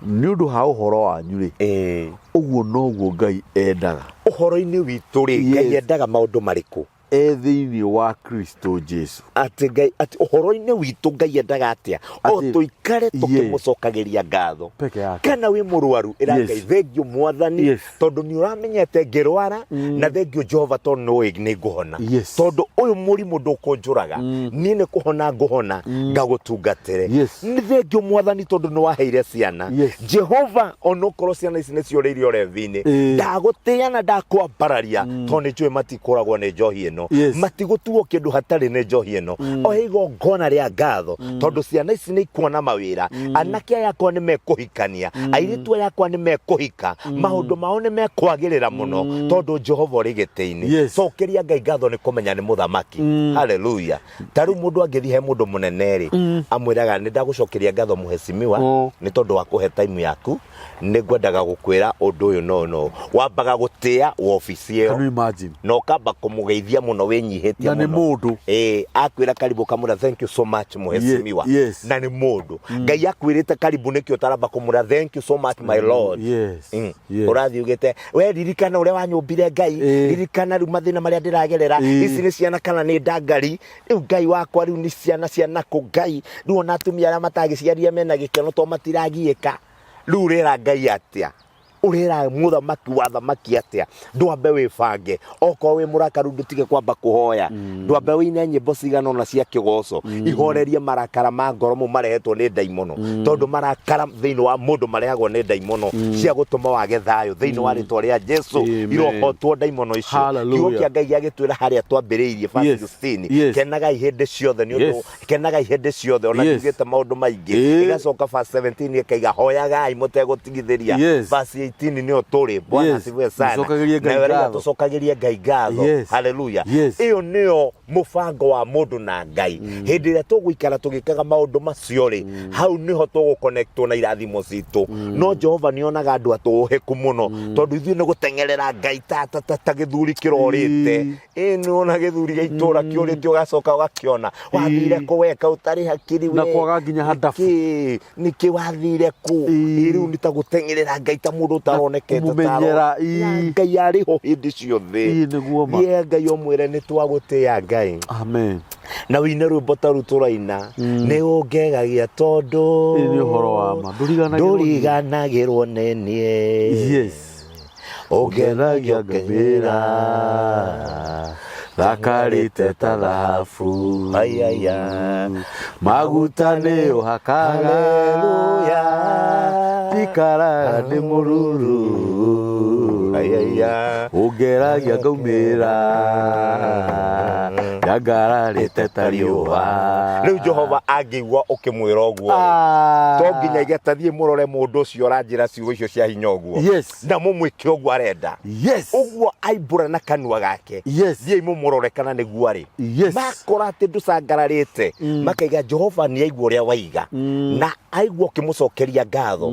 [SPEAKER 1] Nĩ ũndũ ha ũhoro wanyu rĩ, ũguo noguo Ngai endaga.
[SPEAKER 2] Ũhoro-inĩ witũ rĩ, Ngai endaga maũndũ marĩkũ?
[SPEAKER 1] E thĩinĩ wa Kristo Jesu.
[SPEAKER 2] Atĩ Ngai, atĩ ũhoro-inĩ witũ Ngai endaga atĩa? O tũikare tũkĩmũcokagĩria ngatho.
[SPEAKER 1] Peke yake.
[SPEAKER 2] Kana wĩ mũrwaru, ĩra Ngai thengiũ Mwathani, tondũ nĩ ũramenyete ngĩrwara, na thengiũ Jehova tondũ nĩ ũĩ nĩ ngũhona. Tondũ ũyũ mũrimũ ndũkũnjũraga, niĩ nĩ kũhona ngũhona, ngagũtungatĩre. Nĩ thengiũ Mwathani tondũ nĩ waheire ciana. Jehova onokorwo ciana ici nĩ ciũrĩire ũrevi-inĩ, ndagũtĩĩa na ndakwambararia, tondũ nĩ njũĩ matikũragwo nĩ njohi ĩno. Matigũtuo kĩndũ hatarĩ nĩ njohi ĩno. Oya igongona rĩa ngatho, tondũ ciana ici nĩ ikuona mawĩra, anake aya akwa nĩ mekũhikania, airĩtu aya akwa nĩ mekũhika, maũndũ mao nĩ mekwagĩrĩra mũno, tondũ Jehova ũrĩ gĩtĩ-inĩ. Cokeria Ngai ngatho nĩ kũmenya nĩ mũthamaki. Haleluya. Ta rĩu mũndũ angĩthiĩ he mũndũ mũnene rĩ, amwĩraga nĩ ndagũcokeria ngatho mũhecimiwa, nĩ tondũ wa kũhe time yaku, nĩ ngwendaga gũkwĩra ũndũ ũyũ no no. Wambaga gũtĩa wobici ĩyo.
[SPEAKER 1] Can you imagine?
[SPEAKER 2] Na ũkamba kũmũgeithia mũno wĩnyihĩtie
[SPEAKER 1] Na nĩ
[SPEAKER 2] mũno.
[SPEAKER 1] mũndũ.
[SPEAKER 2] Ĩĩ, akwĩra karibu ũkamwĩra thank you so much mũhecimiwa. Na nĩ mũndũ. Ngai akwĩrĩte karibu nĩkĩo ũtaramba kũmwĩra thank you so much my lord. Ũrathiĩ ugĩte we ririkana ũrĩa wanyũmbire Ngai, ririkana rĩu mathĩna marĩa ndĩragerera, ici nĩ ciana kana nĩ ndangari, rĩu Ngai wakwa rĩu nĩ ciana cia nakũ Ngai, rĩu ona atumia arĩa matagĩciarire mena gĩkeno to matiragiĩka. Rĩu ũrera Ngai atĩa? Ũrera mũthamaki wa thamaki atĩa? Ndwambe wĩbange, okorwo wĩ mũrakaru ndũtige kwamba kũhoya, ndwambe wĩine nyĩmbo cigana ũna cia kĩgoco, ihorerie marakara ma ngoro mau marehetwo nĩ ndaimono, tondũ marakara thĩinĩ wa mũndũ marehagwo nĩ ndaimono cia gũtũma wage thayũ thĩinĩ wa rĩtwa rĩa Jesu.
[SPEAKER 1] Amen.
[SPEAKER 2] Irohotwo ndaimono icio.
[SPEAKER 1] Hallelujah.
[SPEAKER 2] Kiugo kĩa Ngai gĩagĩtwĩra harĩa twambĩrĩirie verse 16, kenagai hĩndĩ ciothe nĩ ũndũ kenagai hĩndĩ ciothe ona ndiugĩte maũndũ maingĩ. Ĩgacoka verse 17 ĩkaiga hoyagai mũtegũtigithĩria. Verse 18 nĩyo tũrĩ. Bwana asifiwe sana.
[SPEAKER 1] Tũcokagĩrie Ngai
[SPEAKER 2] Nayo ĩrauga
[SPEAKER 1] ngatho.
[SPEAKER 2] tũcokagĩrie Ngai ngatho. Hallelujah. Ĩyo nĩyo mũbango wa mũndũ na Ngai. Hĩndĩ ĩrĩa tũgũikara tũgĩkaga maũndũ macio rĩ, hau nĩho tũgũconnectwo na irathimo citũ. No Jehova nĩ onaga andũ atũhĩku mũno, tondũ ithuĩ nĩ gũteng'erera Ngai ta gĩthuri kĩrorĩte. Ĩĩ nĩ wona gĩthuri gĩa itũra kĩũrĩte ũgacoka ũgakĩona. Wathire kũ weka ũtarĩ hakiri
[SPEAKER 1] Na
[SPEAKER 2] we?
[SPEAKER 1] kwaga nginya handabu.
[SPEAKER 2] Nĩkĩ? Nĩkĩ wathire kũ? Ĩĩ rĩu nĩ ta gũteng'erera Ngai ta mũndũ ũtaronekete ta
[SPEAKER 1] Kũmũmenyera,
[SPEAKER 2] aro- Na Ngai arĩ ho hĩndĩ ciothe.
[SPEAKER 1] Ĩĩ, nĩguo ma.
[SPEAKER 2] Thiĩ Ngai ũmwĩre nĩ twagũtĩĩa Ngai.
[SPEAKER 1] Amen.
[SPEAKER 2] Na wĩine rwĩmbo ta rũu tũraina. Nĩ ũngegagia tondũ
[SPEAKER 1] Ĩĩ, nĩ ũhoro wa ma. Ndũriganagĩrwo nĩ niĩ.
[SPEAKER 2] ndũriganagĩrwo nĩ niĩ.
[SPEAKER 1] Ũngenagia ngamĩra thakarĩte ta thahabu.
[SPEAKER 2] Ayaya.
[SPEAKER 1] Maguta nĩ ũhakaga.
[SPEAKER 2] Haleluya.
[SPEAKER 1] Ndikaraga ndĩ mũruru.
[SPEAKER 2] Ayaya.
[SPEAKER 1] Ũngeragia ngaumĩra nyangararĩte ta riũa.
[SPEAKER 2] Rĩu Jehova angĩigua ũkĩmwĩra ũguo to nginya igetathiĩ mũrore mũndũ ũcio ũranjĩra ciugo icio cia hinya ũguo. Na mũmwĩke ũguo arenda. Ũguo aimbũra na kanua gake. Thiĩi mũmũrore kana nĩguo arĩ. Makora atĩ ndũcangararĩte, makaiga Jehova nĩ aigua ũrĩa waiga. Na aigua ũkĩmũcokeria ngatho.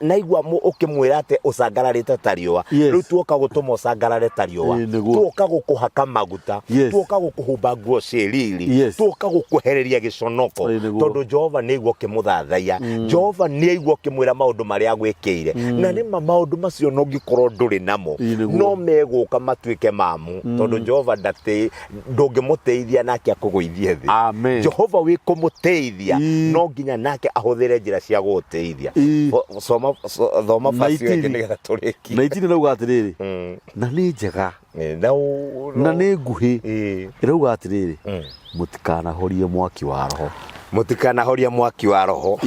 [SPEAKER 2] Na aigua ũkĩmwĩra atĩ ũcangararĩte ta riũa. Rĩu tuoka gũtũma ũcangarare ta riũa.
[SPEAKER 1] Ĩĩ, nĩguo.
[SPEAKER 2] Tuoka gũkũhaka maguta. Tuoka gũkũhumba nguo ciĩ riri. Tuoka gũkwehereria gĩconoko.
[SPEAKER 1] Ĩĩ, nĩguo.
[SPEAKER 2] Tondũ Jehova nĩ aigua ũkĩmũthathaiya. Jehova nĩ aigua ũkĩmwĩra maũndũ marĩa agwĩkĩire. Na nĩma maũndũ macio no ũngĩkorwo ndũrĩ namo,
[SPEAKER 1] Ĩĩ, nĩguo.
[SPEAKER 2] no megũka matuĩke mamu. Tondũ Jehova ndũngĩmũtĩithia nake akũgũithie thĩ.
[SPEAKER 1] Amen.
[SPEAKER 2] Jehova wĩ kũmũtĩithia, no nginya nake ahũthĩre njĩra cia gũgũtĩithia. Soma, thoma verse ĩyo ĩngĩ nĩgetha tũrĩkie.
[SPEAKER 1] Na itini rauga atĩrĩrĩ, na nĩ njega.
[SPEAKER 2] Na ũ-
[SPEAKER 1] Na nĩ nguhĩ. Ĩrauga atĩrĩrĩ, mũtikanahorie mwaki wa roho.
[SPEAKER 2] Mũtikanahorie mwaki wa roho.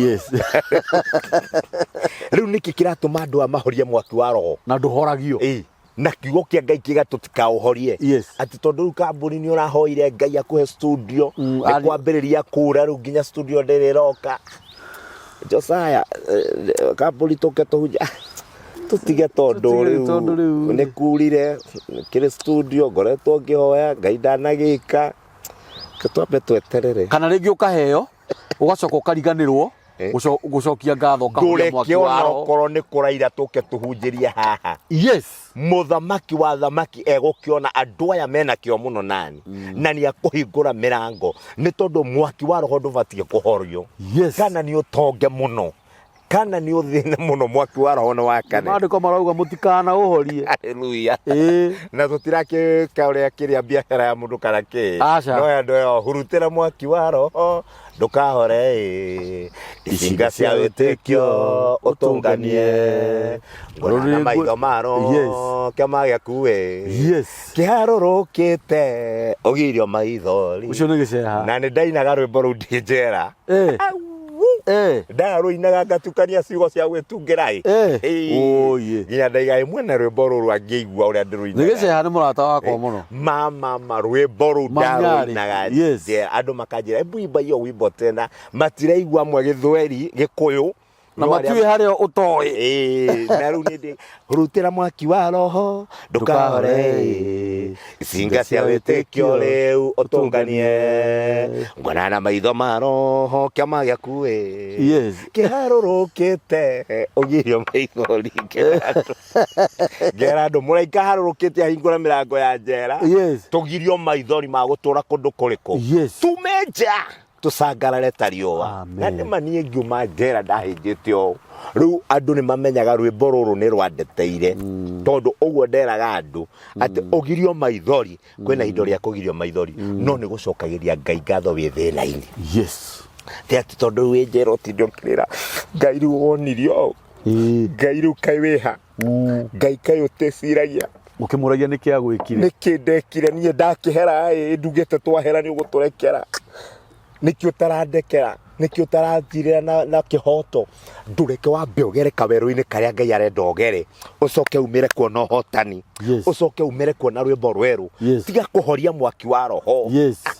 [SPEAKER 2] Rĩu nĩkĩ kĩratũma andũ aya mahorie mwaki wa roho?
[SPEAKER 1] Na ndũhoragio.
[SPEAKER 2] Na kiugo kĩa Ngai kĩga tũtikaũhorie. Atĩ tondũ rĩu kambuni nĩ ũrahoire Ngai akũhe studio, nĩ kwambĩrĩria kura rĩu nginya studio ndĩrĩ ĩroka. Josiah, kambuni tũke tũhunjie. Tũtige tondũ
[SPEAKER 1] Tũtige
[SPEAKER 2] rĩu
[SPEAKER 1] tondũ rĩu.
[SPEAKER 2] nĩ kurire, kĩrĩ studio ngoretwo ngĩhoya Ngai ndanagĩka. Reke twambe tweterere.
[SPEAKER 1] Kana rĩngĩ ũkaheo ũgacoka ũkariganĩrwo gũcokia ngatho ũkahoria
[SPEAKER 2] Ndũreke
[SPEAKER 1] mwaki wa
[SPEAKER 2] ona
[SPEAKER 1] roho.
[SPEAKER 2] okorwo nĩ kũraira tũke tũhunjĩrie haha. Mũthamaki wa thamaki egũkĩona andũ aya mena kĩo mũno nani. Na nĩ akũhingũra mĩrango nĩ tondũ mwaki wa roho ndũbatiĩ kũhorio. Kana nĩ ũtonge mũno. Kana nĩ ũthĩne mũno mwaki wa roho nĩ wakane.
[SPEAKER 1] Maandĩko marauga mũtikana ũhorie.
[SPEAKER 2] Haleluya.
[SPEAKER 1] Ĩĩ.
[SPEAKER 2] Na tũtirakĩka ũrĩa kĩrĩa biacara ya mũndũ kana kĩ.
[SPEAKER 1] Aca.
[SPEAKER 2] No andũ ĩyo hurutĩra mwaki wa roho ndũkahore ĩ. Icinga cia wĩtĩkio ũtũnganie. Ngona na maitho ma roho kĩama gĩaku ĩ. Kĩharũrũkĩte ũgirio maithori.
[SPEAKER 1] Ũcio nĩ gĩceha.
[SPEAKER 2] Na nĩ ndainaga rwĩmbo rũu ndĩ njera. Ndarũinaga ngatukania ciugo cia gwĩtungĩra ĩ.
[SPEAKER 1] Ũyĩ.
[SPEAKER 2] Nginya ndaiga ĩ mwene rwĩmbo rũrũ angĩigua ũrĩa
[SPEAKER 1] Nĩ
[SPEAKER 2] ndĩrũinaga.
[SPEAKER 1] gĩceha nĩ mũrata wakwa mũno.
[SPEAKER 2] Mama ma rwĩmbo rũu
[SPEAKER 1] Manyarĩ.
[SPEAKER 2] ndarũinaga njera. Andũ makanjĩra hebu imba hiyo wimbo tena. Matiraigua amwe gĩthweri, gĩkũyũ.
[SPEAKER 1] Na
[SPEAKER 2] No arĩa
[SPEAKER 1] matiũĩ harĩa ũtoĩ.
[SPEAKER 2] Ĩĩ, na rĩu nĩ ndĩ rutĩra mwaki wa roho ndũkahore ĩ. Icinga cia wĩtĩkio rĩu ũtũnganie. Ngona na maitho ma roho kĩama gĩaku ĩ. Kĩharũrũkĩte ũgirio maithori ngera andũ. Ngera andũ mũraika harũrũkĩte ahingũre mĩrango ya njera. Tũgirio maithori ma gũtũra kũndũ kũrĩkũ. Tume nja tũcangarare ta riũa.
[SPEAKER 1] Amen.
[SPEAKER 2] Na nĩ ma niĩ ngiuma njera ndahĩnjĩte ũũ. Rĩu andũ nĩ mamenyaga rwĩmbo rũrũ nĩ rwandeteire. Tondũ ũguo nderaga andũ atĩ ũgirio maithori, kwĩna ihinda rĩa kũgirio maithori, no nĩ gũcokagĩria Ngai ngatho wĩ thĩna-inĩ. Ti atĩ tondũ rĩu wĩ njera ũtinde ũkĩrĩra, Ngai rĩu wonirio ũũ. Ngai rĩu kaĩ wĩha. Ngai kaĩ ũtĩciragia.
[SPEAKER 1] Ũkĩmũragia nĩkĩ agwĩkire.
[SPEAKER 2] Nĩkĩ ndekire niĩ ndakĩhera ĩ, ndugĩte twahera nĩ ũgũtũrekera. Nĩkĩ ũtarandekera? Nĩkĩ ũtaranjirĩra na kĩhoto? Ndũreke wambe ũgere kawerũ-inĩ karĩa Ngai arenda ũgere, ũcoke umĩre kuona ũhotani. Ũcoke umĩre kuona rwĩmbo rwerũ. Tiga kũhoria mwaki wa roho.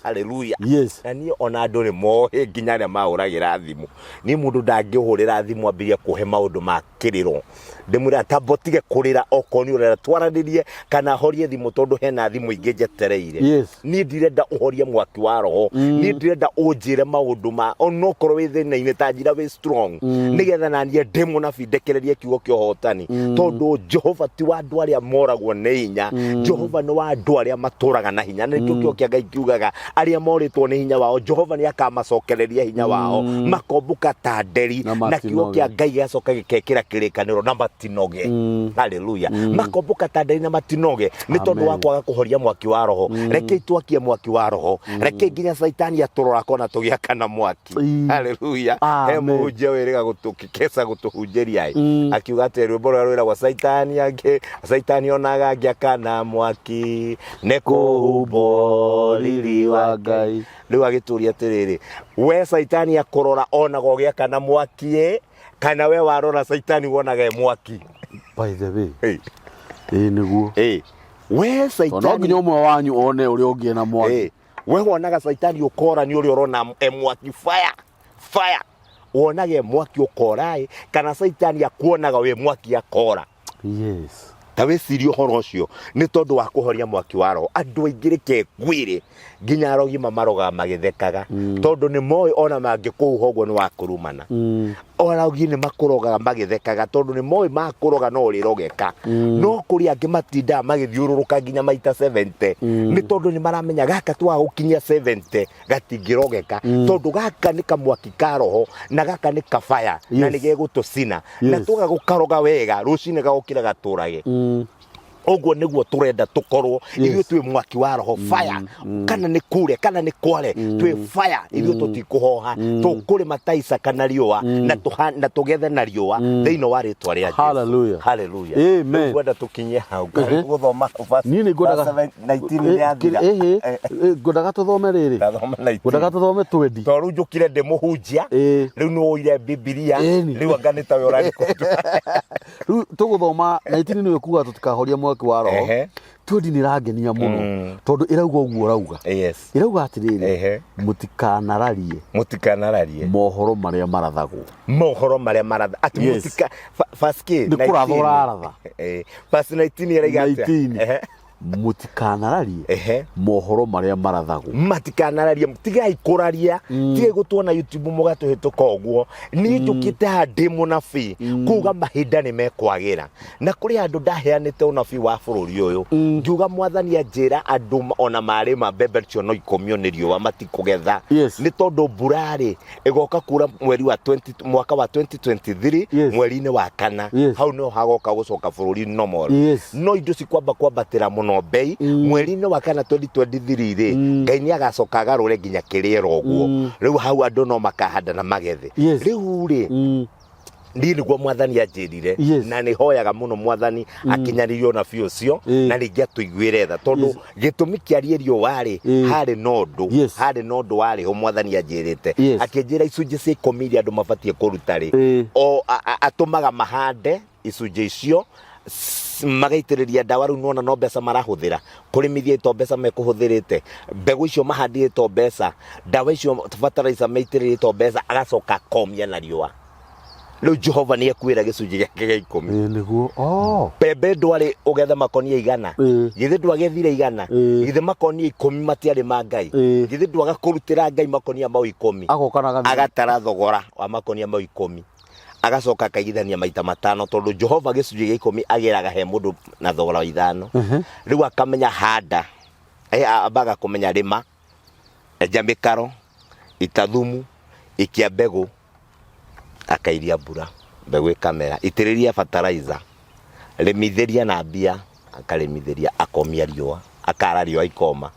[SPEAKER 2] Hallelujah. Na niĩ ona andũ nĩ moĩ nginya arĩa mahũragĩra thimũ. Niĩ mũndũ ndangĩhũrĩra thimũ ambĩrĩrie kũhe maũndũ ma kĩrĩro. Ndĩmwĩra tamba ũtige kũrĩra okorwo nĩ ũrera twaranĩrie kana horie thimũ tondũ hena thimũ ingĩ njetereire. Niĩ ndirenda ũhorie mwaki wa roho. Niĩ ndirenda ũnjĩre maũndũ ma onokorwo wĩ thĩna-inĩ ta njĩra wĩ strong. Nĩgetha na niĩ ndĩ mũnabii ndekererie kiugo kĩa ũhotani. Tondũ Jehova ti wa andũ arĩa moragwo nĩ hinya. Jehova nĩ wa andũ arĩa matũraga na hinya. Na nĩkĩo kiugo kĩa Ngai kiugaga arĩa morĩtwo nĩ hinya wao Jehova nĩ akamacokereria hinya wao. Makombũka ta nderi.
[SPEAKER 1] Na
[SPEAKER 2] Na kiugo
[SPEAKER 1] matinoge.
[SPEAKER 2] kĩa Ngai gĩgacoka gĩkekĩra kĩrĩkanĩro na matinoge. Hallelujah. Makombũka ta nderi na matinoge nĩ tondũ wa
[SPEAKER 1] Amen.
[SPEAKER 2] kwaga kũhoria mwaki wa roho. Rekei twakie mwaki wa roho. Rekei nginya Caitani atũrora akona tũgĩakana mwaki. Hallelujah. He
[SPEAKER 1] Amen.
[SPEAKER 2] mũhunjia wĩrĩga gũtũkĩkesa gũtũhunjĩria ĩ. Akiuga atĩ rwĩmbo rũrĩa rwĩragwo Caitani angĩ, Caitani onaga ngĩakana mwaki nĩ kũhumbwo riri wa Ngai. Rĩu agĩtũria atĩrĩrĩ, we Caitani akũrora onaga ũgĩakana mwaki ĩ, kana we warora Caitani wonaga e mwaki.
[SPEAKER 1] By the way.
[SPEAKER 2] Hey.
[SPEAKER 1] Ĩĩ nĩguo.
[SPEAKER 2] Hey. We
[SPEAKER 1] Tondũ no nginya
[SPEAKER 2] Caitani
[SPEAKER 1] ũmwe wanyu one ũrĩa ũngĩ ena mwaki.
[SPEAKER 2] Hey. We wonaga Caitani ũkora nĩ ũrĩa ũrona e mwaki fire fire. Wonaga e mwaki ũkora ĩ, kana Caitani akuonaga wĩ mwaki akora. Ta wĩcirie ũhoro ũcio nĩ tondũ wa kũhoria mwaki wa roho. Andũ aingĩ reke ngwĩre nginya arogi mamarogaga magĩthekaga. Tondũ nĩ moĩ ona mangĩkũhuha ũguo nĩ wa kũrumana. Arogi nĩ makũrogaga magĩthekaga tondũ nĩ moĩ makũroga no ũrĩrogeka. No kũrĩ angĩ matindaga magĩthiũrũrũka nginya maita 70. Nĩ tondũ nĩ maramenya gaka twaga gũkinyia 70 gatingĩrogeka. Tondũ gaka nĩ kamwaki ka roho na gaka nĩ kabaya na nĩ gegũtũcina. Na twaga gũkaroga wega rũcinĩ gagũkĩra gatũrage. Ũguo nĩguo tũrenda tũkorwo. Ithuĩ twĩ mwaki wa roho fire. Kana nĩ kure kana nĩ kware twĩ fire. Ithuĩ tũtikũhoha. Tũkũrĩma ta Isaka na riũa na tũgethe na riũa thĩinĩ wa rĩtwa rĩa Jesu.
[SPEAKER 1] Hallelujah.
[SPEAKER 2] Hallelujah.
[SPEAKER 1] Amen.
[SPEAKER 2] Rĩu ngwenda tũkinye hau. Gũthoma verse
[SPEAKER 1] Niĩ nĩ ngwendaga
[SPEAKER 2] verse 19 nĩ yathira.
[SPEAKER 1] Ngwendaga tũthome rĩrĩ.
[SPEAKER 2] Ndathoma 19.
[SPEAKER 1] Ngwendaga tũthome twendi.
[SPEAKER 2] Tondũ rĩu njũkire ndĩ mũhunjia. Rĩu nĩ woire Bibilia. Rĩu anga nĩ tawe ũrarikũndũ.
[SPEAKER 1] Rĩu tũgũthoma 19 nĩwe kuga tũtikahoria mwaki wa roho. Twendi nĩ ĩrangenia mũno. Tondũ ĩrauga ũguo ũrauga. Ĩrauga atĩrĩrĩ, mũtikanararie.
[SPEAKER 2] Mũtikanararie.
[SPEAKER 1] Mohoro marĩa marathagwo.
[SPEAKER 2] Mohoro marĩa maratha. Atĩ mũtika, verse kĩ?
[SPEAKER 1] Nĩ kũratha
[SPEAKER 2] 19.
[SPEAKER 1] ũraratha.
[SPEAKER 2] Verse 19 ĩrauga atĩa?
[SPEAKER 1] 19. Mũtikanararie
[SPEAKER 2] Ehe.
[SPEAKER 1] mohoro marĩa marathagwo.
[SPEAKER 2] Matikanararie, tigai kũraria, tigai gũtuona YouTube mũgatũhĩtũka ũguo. Niĩ njũkĩte haha ndĩ mũnabii kuga mahinda nĩ mekwagĩra, na kũrĩ handũ ndaheanĩte ũnabii wa bũrũri ũyũ, ngiuga Mwathani anjĩra andũ ona marĩma mbembe cio no ikomio nĩ riũa, matikũgetha. Nĩ tondũ mbura-rĩ ĩgoka kura mweri wa 20, mwaka wa 2023, mweri-inĩ wa kana. Hau nĩho hagoka gũcoka bũrũri normal. No indo cikwamba kwambatĩra mũno mbei mweri-inĩ wa kana 2023 rĩ, Ngai nĩ agacoka agarũre nginya kĩrĩera ũguo. Rĩu hau andũ no makahanda na magethe. Rĩu rĩ, niĩ nĩguo Mwathani anjĩrire. Na nĩ hoyaga mũno Mwathani akinyanĩrie ũnabii ũcio, na rĩngĩ atũiguĩre tha, tondũ gĩtũmi kĩarie riũa rĩ, harĩ na ũndũ, harĩ na ũndũ warĩ ho Mwathani anjĩrĩte. Akĩnjĩra icunjĩ cia 10 iria andũ mabatiĩ kũruta rĩ, o atũmaga mahande icunjĩ icio, magaitĩrĩria ndawa. Rĩu nĩwona no mbeca marahũthĩra kũrĩmithia, to mbeca mekũhũthĩrĩte, mbegũ icio mahandire to mbeca, ndawa icio fertilizer meitĩrĩrie to mbeca, agacoka akomia na riũa. Rĩu Jehova nĩ ekuĩra gĩcunjĩ gĩake gĩa 10.
[SPEAKER 1] Ĩĩ, nĩguo. Oh.
[SPEAKER 2] Mbembe ndwarĩ ũgethe makonia 100? Githĩ ndwagethire 100? Githĩ makonia 10 matiarĩ ma Ngai? Githĩ ndwaga kũrutĩra Ngai makonia mau 10?
[SPEAKER 1] Agoka na gathima.
[SPEAKER 2] Agatara thogora wa makonia mau 10, agacoka akaigithania maita 5, tondũ Jehova gĩcunjĩ gĩa 10 agĩraga he mũndũ na thogora wa 5. Rĩu akamenya handa, ambaga kũmenya rĩma, enja mĩkaro, ita thumu, ikia mbegũ, akairia mbura, mbegũ ĩkamera, itĩrĩria fertilizer, rĩmithĩria na mbia, akarĩmithĩria, akomia riũa, akara riũa ikoma.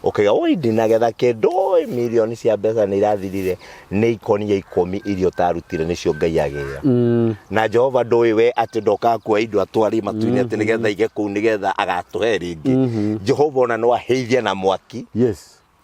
[SPEAKER 2] Ũkaiga oi ndinagetha kĩndũ, oi mirioni cia mbeca nĩ irathirire, nĩ ikonia 10 iria ũtarutire nĩcio Ngai agĩra. Na Jehova ndũĩ we atĩ ndokaga kuoya indo atware matu-inĩ atĩ nĩgetha aige kũu nĩgetha agatũhe rĩngĩ. Jehova ona no aheithie na mwaki.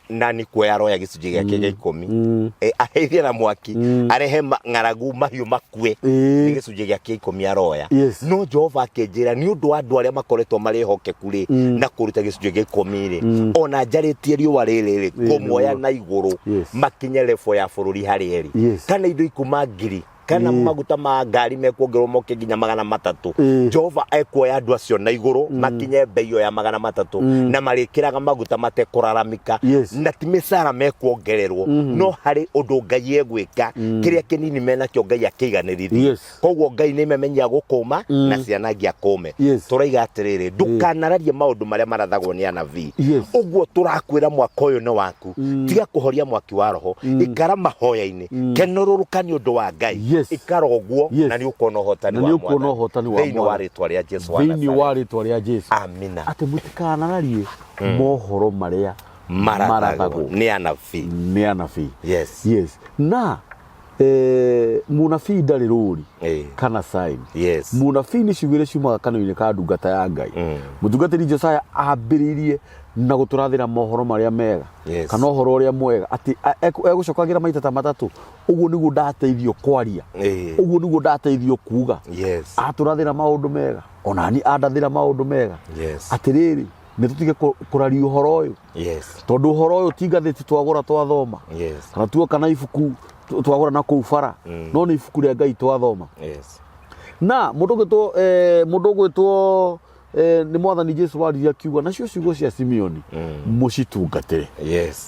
[SPEAKER 2] Na nĩ kuoya aroya gĩcunjĩ gĩake gĩa 10. Aheithie na mwaki, arehe ng'aragu, mahiũ makue, nĩ gĩcunjĩ gĩake 10 aroya. No Jehova akĩnjĩra nĩ ũndũ wa andũ arĩa makoretwo marĩ ehokeku rĩ, na kũruta gĩcunjĩ gĩa 10 rĩ, ona njarĩtie riũa rĩrĩ rĩ, kũmoya na igũrũ, makinye level ya bũrũri harĩa ĩrĩ. Kana indo ikuma ngiri, kana maguta ma ngari mekuongerwo moke nginya 300, Jehova ekuoya andũ acio na igũrũ makinye mbei ĩyo ya 300, na marĩkĩraga maguta matekũraramika. Na ti mĩcara mekuongererwo, no harĩ ũndũ Ngai egwĩka, kĩrĩa kĩnini menakĩo Ngai akĩiganĩrithie. Koguo Ngai nĩ memenyia gũkũma na ciana ngia kũme. Tũraiga atĩrĩrĩ, ndũkanararie maũndũ marĩa marathagwo nĩ anabii. Ũguo tũrakwĩra mwaka ũyũ nĩ waku. Tiga kũhoria mwaki wa roho, ikara mahoya-inĩ, kenorũrũka nĩ ũndũ wa Ngai. Ikara ũguo, na nĩ ũkuona ũhotani
[SPEAKER 1] Na
[SPEAKER 2] wa
[SPEAKER 1] nĩ ũkuona
[SPEAKER 2] Mwathani.
[SPEAKER 1] ũhotani wa
[SPEAKER 2] Thĩinĩ wa
[SPEAKER 1] Mwathani.
[SPEAKER 2] rĩtwa rĩa Jesu wa
[SPEAKER 1] Thĩinĩ
[SPEAKER 2] Nazareth.
[SPEAKER 1] wa rĩtwa rĩa Jesu.
[SPEAKER 2] Amina.
[SPEAKER 1] Atĩ mũtikanararie mohoro marĩa
[SPEAKER 2] marathagwo
[SPEAKER 1] marathagwo
[SPEAKER 2] nĩ anabii.
[SPEAKER 1] Nĩ anabii. Yes. Na mũnabii ndarĩ rũri kana sign. Mũnabii nĩ ciugo iria ciumaga kanua-inĩ ka ndungata ya Ngai. Mũtungatĩri Josiah ambĩrĩirie na gũtũrathĩra mohoro marĩa mega, kana ũhoro ũrĩa mwega, atĩ egũcokagĩra maita ta 3, ũguo nĩguo ndateithio kwaria, ũguo nĩguo ndateithio kuga. Atũrathĩra maũndũ mega, onani andathĩra maũndũ mega. Atĩrĩrĩ, nĩ tũtige kũraria ũhoro ũyũ, tondũ ũhoro ũyũ ti ngathĩti twagũra twathoma, kana tuoka na ibuku twagũra na kũu bara, no nĩ ibuku rĩa Ngai twathoma. Na mũndũ ũgwĩtwo mũndũ ũgwĩtwo nĩ Mwathani Jesu waririe akiuga, nacio ciugo cia Simeoni mũcitungatĩre.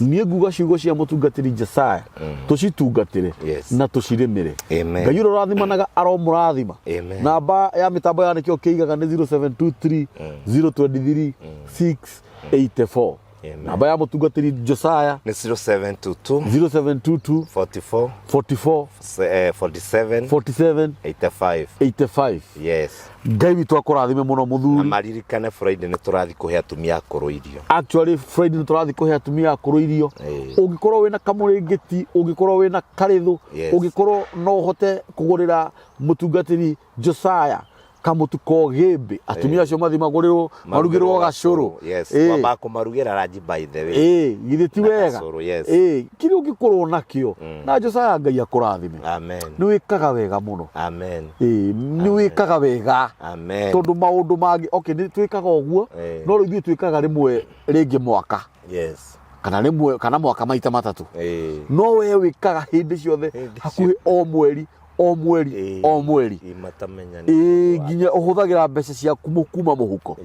[SPEAKER 1] Niĩ nguga ciugo cia mũtungatĩri Jesaya tũcitungatĩre, na tũcirĩmĩre.
[SPEAKER 2] Amen.
[SPEAKER 1] Ngai ũrĩa ũrathimanaga aromũrathima.
[SPEAKER 2] Amen.
[SPEAKER 1] Namba ya mĩtambo ya nĩkĩo kĩigaga nĩ 0723 023 684.
[SPEAKER 2] Amen.
[SPEAKER 1] Namba ya mũtungatĩri Josiah
[SPEAKER 2] nĩ 0722
[SPEAKER 1] 0722
[SPEAKER 2] 44
[SPEAKER 1] 44
[SPEAKER 2] 47
[SPEAKER 1] 47
[SPEAKER 2] 85.
[SPEAKER 1] 85. Ngai witũ akũrathime mũno
[SPEAKER 2] Na
[SPEAKER 1] mũthuri.
[SPEAKER 2] Maririkane Friday nĩ tũrathiĩ kũhe atumia akũrũ irio.
[SPEAKER 1] Actually Friday nĩ tũrathiĩ kũhe atumia akũrũ irio. Ũngĩkorwo wĩna kamũrĩngĩti, ũngĩkorwo wĩna karĩthũ, ũngĩkorwo no ũhote kũgũrĩra mũtungatĩri Josiah kamũtu kogĩmbĩ, atumia acio mathiĩ magũrĩrwo, marugĩrwo gacũrũ.
[SPEAKER 2] Twambaga kũmarugĩra ranji, by the way.
[SPEAKER 1] Ĩĩ, githĩ ti
[SPEAKER 2] Na
[SPEAKER 1] wega?
[SPEAKER 2] gacũrũ, yes.
[SPEAKER 1] Ĩĩ, kĩrĩa ũngĩkorwo nakĩo. Na Josiah, Ngai akũrathime.
[SPEAKER 2] Amen.
[SPEAKER 1] Nĩ wĩkaga wega mũno.
[SPEAKER 2] Amen.
[SPEAKER 1] Ĩĩ, nĩ wĩkaga wega.
[SPEAKER 2] Amen.
[SPEAKER 1] Tondũ maũndũ mangĩ, okay, nĩ twĩkaga ũguo, no rĩu ithuĩ twĩkaga rĩmwe rĩngĩ mwaka, kana rĩmwe kana mwaka maita 3. No we wĩkaga hĩndĩ ciothe,
[SPEAKER 2] Hĩndĩ
[SPEAKER 1] hakuhĩ o mweri, o mweri, o mweri.
[SPEAKER 2] Matamenya.
[SPEAKER 1] Ĩĩ, nginya ũhũthagĩra mbeca ciaku kuma mũhuko.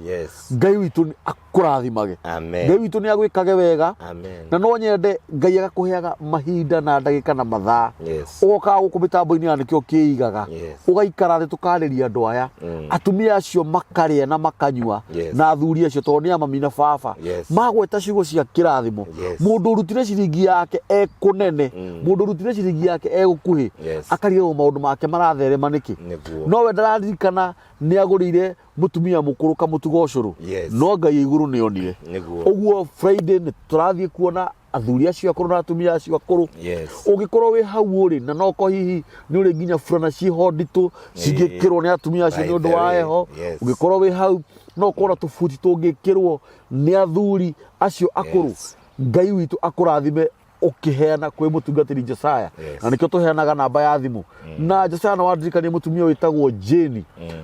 [SPEAKER 1] Ngai witũ nĩ Akũrathimage.
[SPEAKER 2] Amen.
[SPEAKER 1] Ngai witũ nĩ agwĩkage wega.
[SPEAKER 2] Amen.
[SPEAKER 1] Na no nyende Ngai agakũheaga mahinda na ndagĩka na mathaa.
[SPEAKER 2] Yes.
[SPEAKER 1] Ũgokaga gũkũ mĩtambo-inĩ ya nĩkĩo kĩigaga.
[SPEAKER 2] Yes.
[SPEAKER 1] Ũgaikara thĩ tũkarĩria andũ aya. Atumia acio makarĩa na makanyua.
[SPEAKER 2] Yes.
[SPEAKER 1] Na athuri acio tondũ nĩ a mami na baba.
[SPEAKER 2] Yes.
[SPEAKER 1] Magweta ciugo cia kĩrathimo.
[SPEAKER 2] Yes.
[SPEAKER 1] Mũndũ ũrutire ciringi yake e kũnene. Mũndũ ũrutire ciringi yake e gũkuhĩ.
[SPEAKER 2] Yes.
[SPEAKER 1] Akarigagwo maũndũ make maratherema nĩkĩ.
[SPEAKER 2] Nĩguo.
[SPEAKER 1] Nowe ndararirikana nĩ agũrĩire mũtumia mũkũrũ kamũtugo ũcũrũ.
[SPEAKER 2] Yes.
[SPEAKER 1] No Ngai igũrũ nĩ onire.
[SPEAKER 2] Nĩguo.
[SPEAKER 1] Ũguo Friday nĩ tũrathiĩ kuona athuri acio akũrũ na atumia acio akũrũ.
[SPEAKER 2] Yes.
[SPEAKER 1] Ũngĩkorwo wĩ hau ũrĩ na noko hihi nĩ ũrĩ nginya burana ciĩho nditũ cingĩkĩrwo nĩ atumia acio
[SPEAKER 2] By
[SPEAKER 1] nĩ ũndũ
[SPEAKER 2] the
[SPEAKER 1] wa
[SPEAKER 2] way,
[SPEAKER 1] heho.
[SPEAKER 2] yes.
[SPEAKER 1] Ũngĩkorwo wĩ hau no ũkorwo na tũbuti tũngĩkĩrwo nĩ athuri acio akũrũ.
[SPEAKER 2] Yes.
[SPEAKER 1] Ngai witũ akũrathime ũkĩheana kwĩ mũtungatĩri Josiah.
[SPEAKER 2] Yes.
[SPEAKER 1] Na nĩkĩo tũheanaga namba ya thimũ. Na Josiah nĩ wandirikania mũtumia wĩtagwo Jane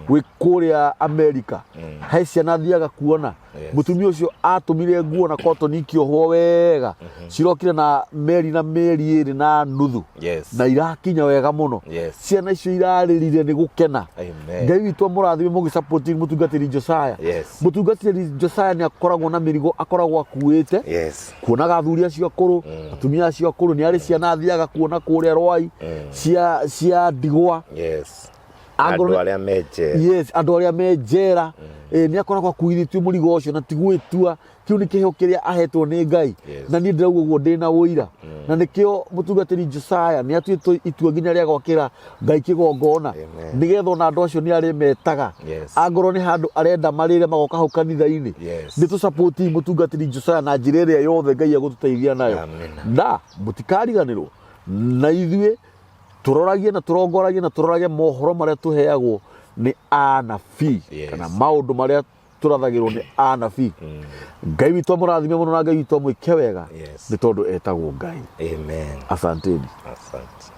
[SPEAKER 1] wĩ kũrĩa Amerika. He ciana athiaga kuona.
[SPEAKER 2] Yes.
[SPEAKER 1] Mũtumia ũcio atũmire nguo na cotton ikĩohwo wega. Cirokire na meri na meri ĩrĩ na nuthu.
[SPEAKER 2] Yes.
[SPEAKER 1] Na irakinya wega mũno.
[SPEAKER 2] Yes.
[SPEAKER 1] Ciana icio irarĩrire nĩ gũkena.
[SPEAKER 2] Amen.
[SPEAKER 1] Ngai witũ amũrathime mũgĩsupport mũtungatĩri Josiah.
[SPEAKER 2] Yes.
[SPEAKER 1] Mũtungatĩri Josiah nĩ akoragwo na mĩrigo akoragwo akuĩte.
[SPEAKER 2] Yes.
[SPEAKER 1] Kuonaga athuri acio akũrũ, atumia acio akũrũ, nĩ arĩ ciana athiaga kuona kũrĩa Rwai, cia ndigwa.
[SPEAKER 2] Yes.
[SPEAKER 1] Angorwo
[SPEAKER 2] Andũ
[SPEAKER 1] nĩ-
[SPEAKER 2] arĩa me njera.
[SPEAKER 1] Yes, andũ arĩa me njera. Nĩ akoragwo akuithĩtio mũrigo ũcio na ti gwĩtua. Kĩu nĩ kĩheo kĩrĩa ahetwo nĩ Ngai.
[SPEAKER 2] Yes.
[SPEAKER 1] Na niĩ ndĩrauga ũguo ndĩna ũira. Na nĩkĩo mũtungatĩri Josiah nĩ atuĩte itua nginya rĩa gwakĩra Ngai kĩgongona.
[SPEAKER 2] Amen.
[SPEAKER 1] Nĩgetha ona andũ acio nĩ arĩmetaga.
[SPEAKER 2] Yes.
[SPEAKER 1] Angorwo nĩ handũ arenda marĩre magoka hau kanitha-inĩ.
[SPEAKER 2] Yes.
[SPEAKER 1] Nĩ tũ-support mũtungatĩri Josiah na njĩra ĩrĩa yothe Ngai egũtũteithia nayo.
[SPEAKER 2] Amen.
[SPEAKER 1] Na mũtikariganĩrwo na ithuĩ tũroragie na tũrongoragie na tũrorage mohoro marĩa tũheagwo nĩ anabii.
[SPEAKER 2] Yes.
[SPEAKER 1] Kana maũndũ marĩa tũrathagĩrwo nĩ anabii. Ngai witũ amũrathime mũno na Ngai witũ amwĩke wega.
[SPEAKER 2] Yes.
[SPEAKER 1] Nĩ tondũ etagwo Ngai.
[SPEAKER 2] Amen.
[SPEAKER 1] Asanteni.
[SPEAKER 2] Asante.